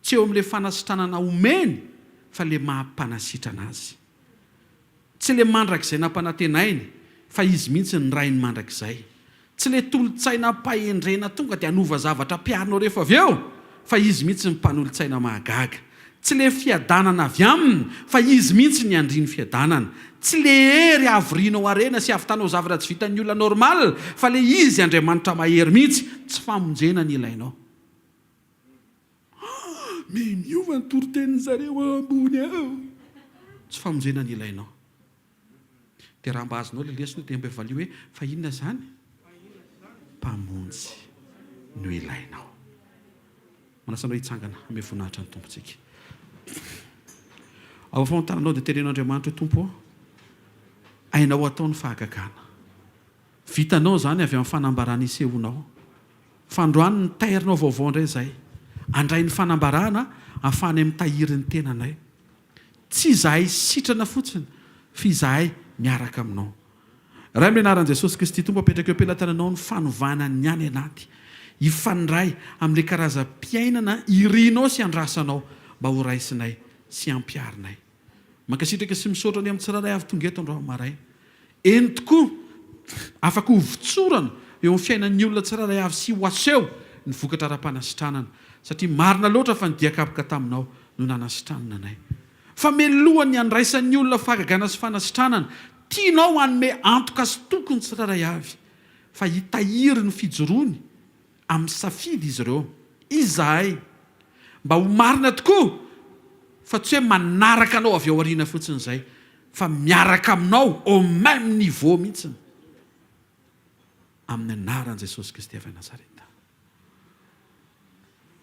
Speaker 1: Tsy eo amin'ilay fanasitranana omeny fa ilay maha mpanasitrana azy. Tsy ilay mandrakizay nampanantenainy fa izy mihitsy ny Rainy mandrakizay. Tsy ilay tolo-tsaina am-pahendrena tonga dia hanova zavatra ampiharinao rehefa avy eo fa izy mihitsy ny mpanolo-tsaina mahagaga. Tsy ilay fiadanana avy aminy fa izy mihitsy ny andrin'ny fiadanana. Tsy ilay hery havorianao harena sy havitanao zavatra tsy vitan'ny olona normal fa ilay izy Andriamanitra mahery mihitsy. Tsy famonjena ny ilainao. Miha miova ny toritenin'ny zareo ao ambony ao. Tsy famonjena ny ilainao. Dia raha mba azonao ilay lesona dia mba valio hoe fa inona izany? Mpamonjy no ilainao. Manasa anao hitsangana hanome voninahitra ny Tompontsika. Ao afahantananao dia teneno Andriamanitra hoe Tompo ô, hainao atao ny fahagagana. Vitanao izany avy amin'ny fanambarana isehoanao. Fa androany ny tairinao vaovao indray izay. Handray ny fanambarana ahafahanay mitahiry ny tenanay. Tsy izahay sitrana fotsiny fa izahay miaraka aminao. Ray amin'ny anaran'i Jesosy Kristy Tompo apetraka eo am-pelatananao ny fanovana ny any anaty hifandray amin'ilay karazam-piainana irinao sy andrasanao mba ho raisinay sy hampiharinay. Mankasitraka sy misaotra ny amin'ny tsirairay avy tonga eto androany maraina. Eny tokoa, afaka ho votsorana eo amin'ny fiainan'ny olona tsirairay avy sy ho aseho ny vokatra ara-panasitranana, satria marina loatra fa ny dian-kapoka taminao no nanasitranana anay. Fa melohan'ny handraisan'ny olona fahagagana sy fanasitranana. tianao hanome antoka sy toky ny tsirairay avy fa hitahiry ny fijoroany amin'ny safidy izy ireo. Izahay. Mba ho marina tokoa fa tsy hoe manaraka anao avy ao aoriana fotsiny izay fa miaraka aminao au même niveau mihitsiny. Amin'ny anaran'i Jesosy Kristy avy any Nazareta.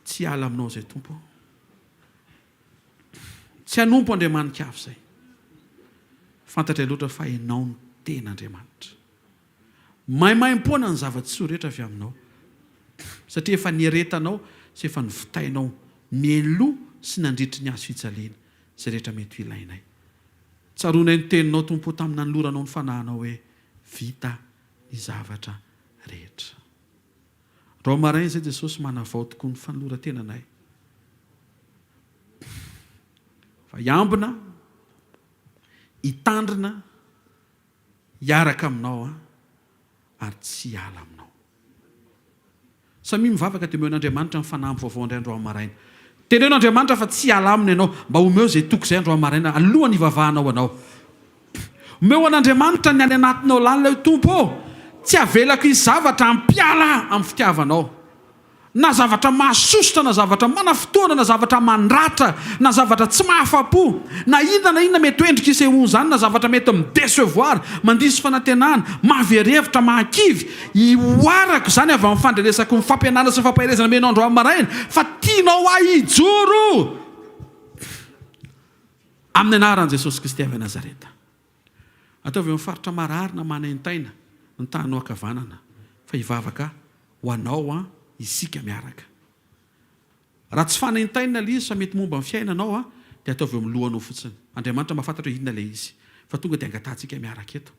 Speaker 1: Tsy hiala aminao izay Tompo ô. Tsy hanompo andriamani-kafa izay. Fantatray loatra fa Ianao no tena Andriamanitra. Maimaimpoana ny zava-tsoa rehetra avy aminao, satria efa nieretanao sy efa novitainao mialoha sy nandritry ny hazo fijaliana izay rehetra mety ho ilainay. Tsaroanay ny teninao, Tompo, tamin'ny nanoloranao ny fanahinao hoe, Vita ny zavatra rehetra. Androany maraina izay Jesosy manavao tokoa ny fanoloran-tenanay fa hiambina, hitandrina, hiaraka aminao aho ary tsy hiala aminao. Samia mivavaka dia omeo an'Andriamanitra ny fanamby vaovao indray androany maraina. Teneno Andriamanitra fa tsy hiala aminy ianao, mba omeo izay toky izay androany maraina alohan'ny hivavahanao anao. Omeo an'Andriamanitra ny any anatinao lalina hoe Tompo ô, tsy avelako hisy zavatra hampiala ahy amin'ny fitiavanao. Na zavatra mahasosotra, na zavatra manafotoana, na zavatra mandratra, na zavatra tsy mahafa-po, na inona na inona mety ho endrika isehoan'izany, na zavatra mety mi-decevoir, mandiso fanantenana, mahavery hevitra, mahakivy, ihoarako izany avy amin'ny fandrenesako ny fampianarana sy ny fampaherezana omenao androany maraina, fa tianao ahy hijoro amin'ny anaran'i Jesosy Kristy avy any Nazareta. Ataovy eo amin'ny faritra marary na manaintaina ny tahanao ankavanana fa hivavaka ho anao an isika miaraka. Raha tsy fanaintainana ilay izy fa mety momba ny fiainanao an dia ataovy eo amin'ny lohanao fotsiny. Andriamanitra mahafantatra hoe inona ilay izy fa tonga dia angatahantsika miaraka eto.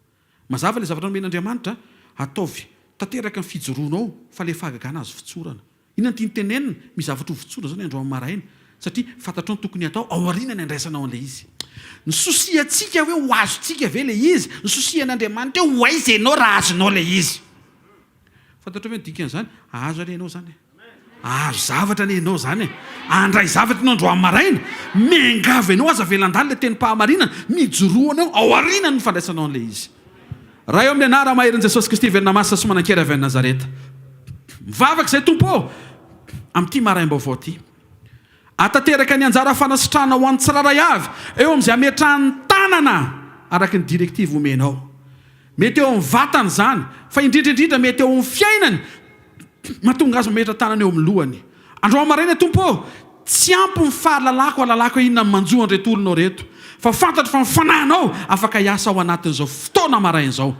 Speaker 1: Mazava ilay zavatra nomen'Andriamanitra, ataovy tanteraka ny fijoroanao fa ilay fahagagana azo fotsorana. Inona no tiany tenenina? Misy zavatra ho votsorina izany androany maraina, satria fantatrao ny tokony hatao, ao aoriana ny handraisanao an'ilay izy. Ny souci-antsika hoe ho azontsika ve ilay izy, ny souci-an'Andriamanitra hoe ho aiza ianao raha azonao ilay izy. Fantatrao ve ny dikan'izany? Hahazo anie ianao izany e. Hahazo zavatra anie ianao izany e. Handray zavatra ianao androany maraina. Miangavy anao aza avela handalo ilay tenim-pahamarinana. Mijoroa anao ao aoriana ny fandraisanao an'ilay izy. Ray ô amin'ny anara maherin'i Jesosy Kristy velona masina sy manan-kery avy any Nazareta. Mivavaka izay Tompo ô amin'ity maraim-baovao ity. Atanteraka ny anjara fanasitrahana ho an'ny tsirairay avy eo amin'izay ametrahany tanana araka ny directive omenao. Mety eo amin'ny vatany izany fa indrindra indrindra mety eo amin'ny fiainany mahatonga azy mametra-tanana eo amin'ny lohany. Androany maraina Tompo ô, tsy ampy ny fahalalako hahalalako hoe inona ny manjo an'ireto olona ireto, fa fantatro fa ny Fanahinao afaka hiasa ao anatin'izao fotoana maraina izao.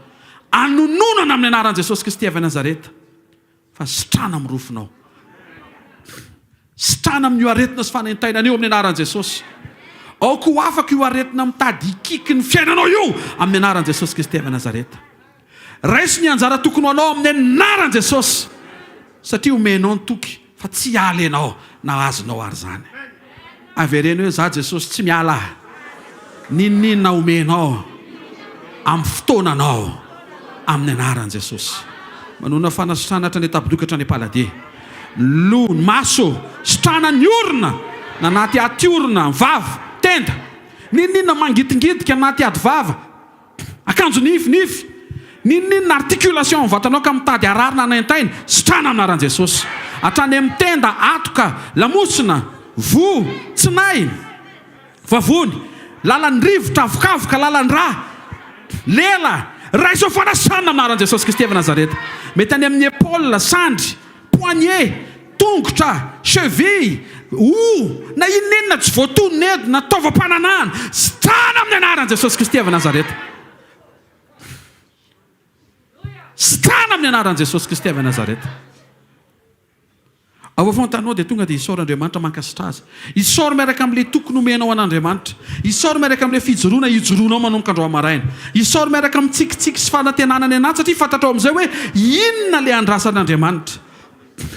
Speaker 1: Anononana amin'ny anaran'i Jesosy Kristy avy any Nazareta fa sitrana amin'ny rofinao. Sitrana amin'io aretina sy fanaintainana io amin'ny anaran'i Jesosy. Aoka ho afaka io aretina mitady hikiky ny fiainanao io amin'ny anaran'i Jesosy Kristy avy any Nazareta. Raiso ny anjara tokony ho anao amin'ny anaran'i Jesosy satria omenao ny toky fa tsy hiala ianao na azonao ary izany. Avereno hoe za Jesosy tsy miala aho n'inon'inona omenao amin'ny fotoananao amin'ny anaran'i Jesosy. Manonona fanasitrana hatrany an-tabodoka hatrany am-paladia. Ny loha, ny maso, sitrana ny orona, na anaty aty orona, ny vava, tenda. N'inon'inona mangitingitika anaty ady vava. Akanjo nify, nify, n'inon'inona articulation amin'ny vatanao ka mitady harary na hanaintaina, sitrana amin'ny anaran'i Jesosy. Hatrany amin'ny tenda, hatoka, lamosina, voa, tsinay, vavony, lalan'ny rivotra, avokavoka, lalan-drà, lela, raiso fanasana amin'ny anaran'i Jesosy Kristy avy Nazareta. Mety any amin'ny épaule, sandry, poignet, tongotra, cheville, hoho, na inona inona tsy voatonona eto, na taovam-pananahana, sitrana amin'ny anaran'i Jesosy Kristy avy Nazareta. Sitrana amin'ny anaran'i Jesosy Kristy avy Nazareta. Ao afovoan-taninao dia tonga dia isaora Andriamanitra mankasitra azy. Isaory miaraka amin'ilay toky nomenao an'Andriamanitra. Isaory miaraka amin'ilay fijoroana ijoroanao manomboka androany maraina. Isaory miaraka amin'ny tsikitsiky sy fanantenana any anaty satria fantatrao amin'izay hoe inona ilay andrasan'Andriamanitra.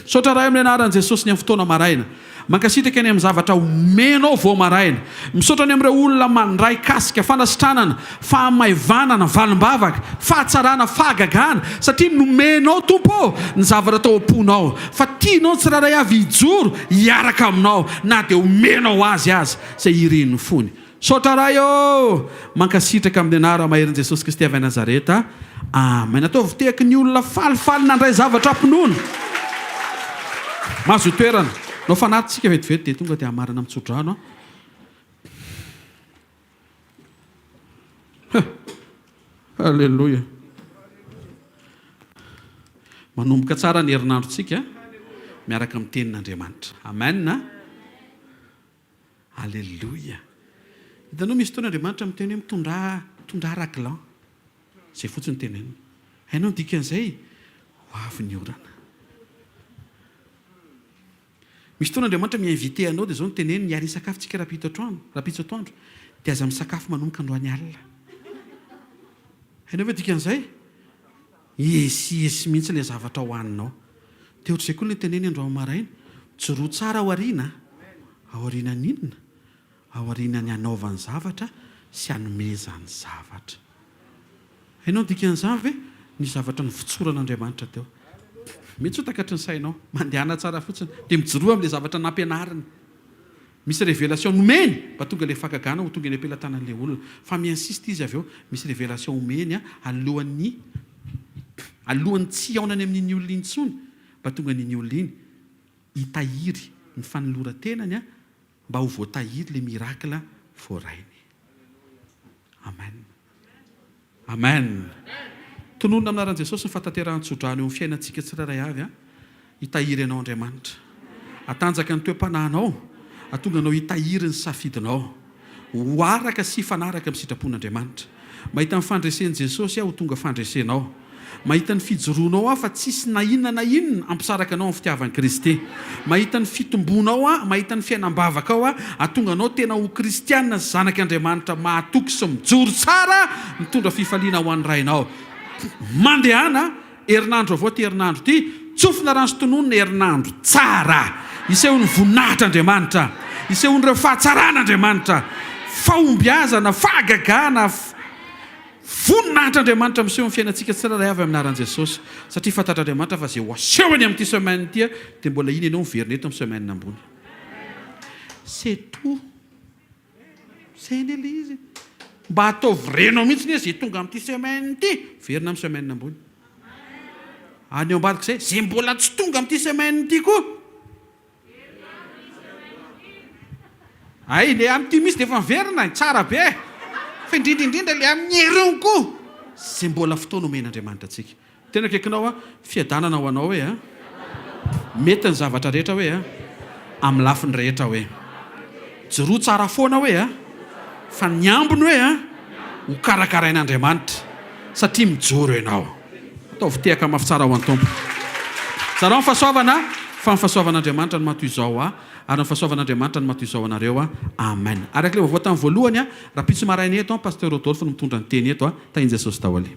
Speaker 1: Misaotra Ray amin'ny anaran'i Jesosy ny amin'ny fotoana maraina. Mankasitraka ny amin'ny zavatra omenao vao maraina. Misaotra ny amin'ireo olona mandray kasika, fanasitranana, fahamaivanana, valim-bavaka, fahatsarana, fahagagana, satria nomenao Tompo ô ny zavatra tao am-ponao, fa tianao ny tsirairay avy hijoro hiaraka aminao na dia omenao azy aza izay irin'ny fony. Misaotra Ray ô! Mankasitraka amin'ny anara maherin'i Jesosy Kristy avy any Nazareta. Amen. Ataovy tehaky ny olona falifaly nandray zavatra am-pinoana. Mahazo toerana. Nao fanaty tsika vetivety dia tonga dia hamarana amin'ny tsodrano. Alléluia. Manomboka tsara ny herinandrontsika miaraka amin'ny tenin'Andriamanitra. Amen. Aleloia! Hitanao misy fotoana Andriamanitra miteny hoe mitondrà mitondrà raglan. Izay fotsiny no teneniny. Hainao ny dikan'izay? Ho avy ny orana. Misy fotoana Andriamanitra mi-inviter anao dia izao no teneniny, hiara hisakafo tsika rahampitso atoandro, rahampitso atoandro, dia aza misakafo manomboka androany alina. Hainao ve dikan'izay? Hiesiesy mihitsy ilay zavatra hohaninao. Dia ohatr'izay koa ilay teneny androany maraina. Mijoroa tsara ao aoriana a! Ao aorianan'ny inona? Ao aorianan'ny hanaovany zavatra sy hanomezany zavatra. Hainao ny dikan'izany ve? Ny zavatra nivotsoran'Andriamanitra teo. Mety tsy ho takatry ny sainao. Mandehana tsara fotsiny. Dia mijoroa amin'ilay zavatra nampianariny. Misy révélation nomeny mba tonga ilay fahagagana ho tonga eny am-pelatanan'ilay olona. Fa mi-insiste izy avy eo, misy révélation omeny alohan'ny alohan'ny tsy hihaonany amin'iny olona iny intsony mba tonga an'iny olona iny hitahiry ny fanoloran-tenany mba ho voatahiry ilay miracle voarainy. Amen. Amen! Tononina amin'ny anaran'i Jesosy ny fahatanterahan-tsodrano eo amin'ny fiainantsika tsirairay avy an! Hitahiry anao Andriamanitra. Hatanjaka ny toe-panahinao, hahatonga anao hitahiry ny safidinao. Ho araka sy hifanaraka amin'ny sitrapon'Andriamanitra. Mahita ny fandresen'i Jesosy aho ho tonga fandresenao. Mahita ny fijoroanao aho fa tsisy na inona na inona hampisaraka anao amin'ny fitiavan'i Kristy. Mahita ny fitombonao aho, mahita ny fiainam-bavakao aho, hahatonga anao tena ho kristiana sy zanak' Andriamanitra mahatoky sy mijoro tsara, mitondra fifaliana ho an'ny Rainao. Mandehana, herinandro vaovao ity herinandro ity, tsofina rano sy tononina herinandro tsara, hisehoan'ny voninahitr'Andriamanitra, hisehoan'ireo fahatsaran'Andriamanitra, fahombiazana, fahagagana, Voninahitr'Andriamanitra miseho amin'ny fiainantsika tsirairay avy amin'ny anaran'i Jesosy, satria fantatr'Andriamanitra fa izay ho asehony amin'ity semaine ity dia mbola iny ianao miverina eto amin'ny semaine ambony. C'est tout. Zay anie ilay izy. Mba ataovy renao mihitsy anie izay tonga amin'ity semaine ity, miverina amin'ny semaine ambony. Any eo ambadik'izay, izay mbola tsy tonga amin'ity semaine ity koa. Hay le amin'ity mihitsy dia efa miverina e, tsara be e! Fa indrindra indrindra le amin'ny heriny koa, izay mbola fotoana omen'Andriamanitra antsika. Tena akaikinao aho, fiadanana ho anao hoe a! Mety ny zavatra rehetra hoe a! Amin'ny lafiny rehetra hoe. Joroa tsara foana hoe a! Fa ny ambiny hoe a! Ho karakarain'Andriamanitra satria mijoro ianao. Ataovy tehaka mafy tsara ho an'ny Tompo. Zarao ny fahasoavana fa ny fahasoavan'Andriamanitra no maha toy izao ahy ary ny fahasoavan'Andriamanitra no maha toy izao anareo a. Amen. Araka ilay vaovao tamin'ny voalohany a, rahampitso maraina eto a, Pasteur Rodolphe no mitondra ny teny eto a. Tahin'i Jesosy daholo.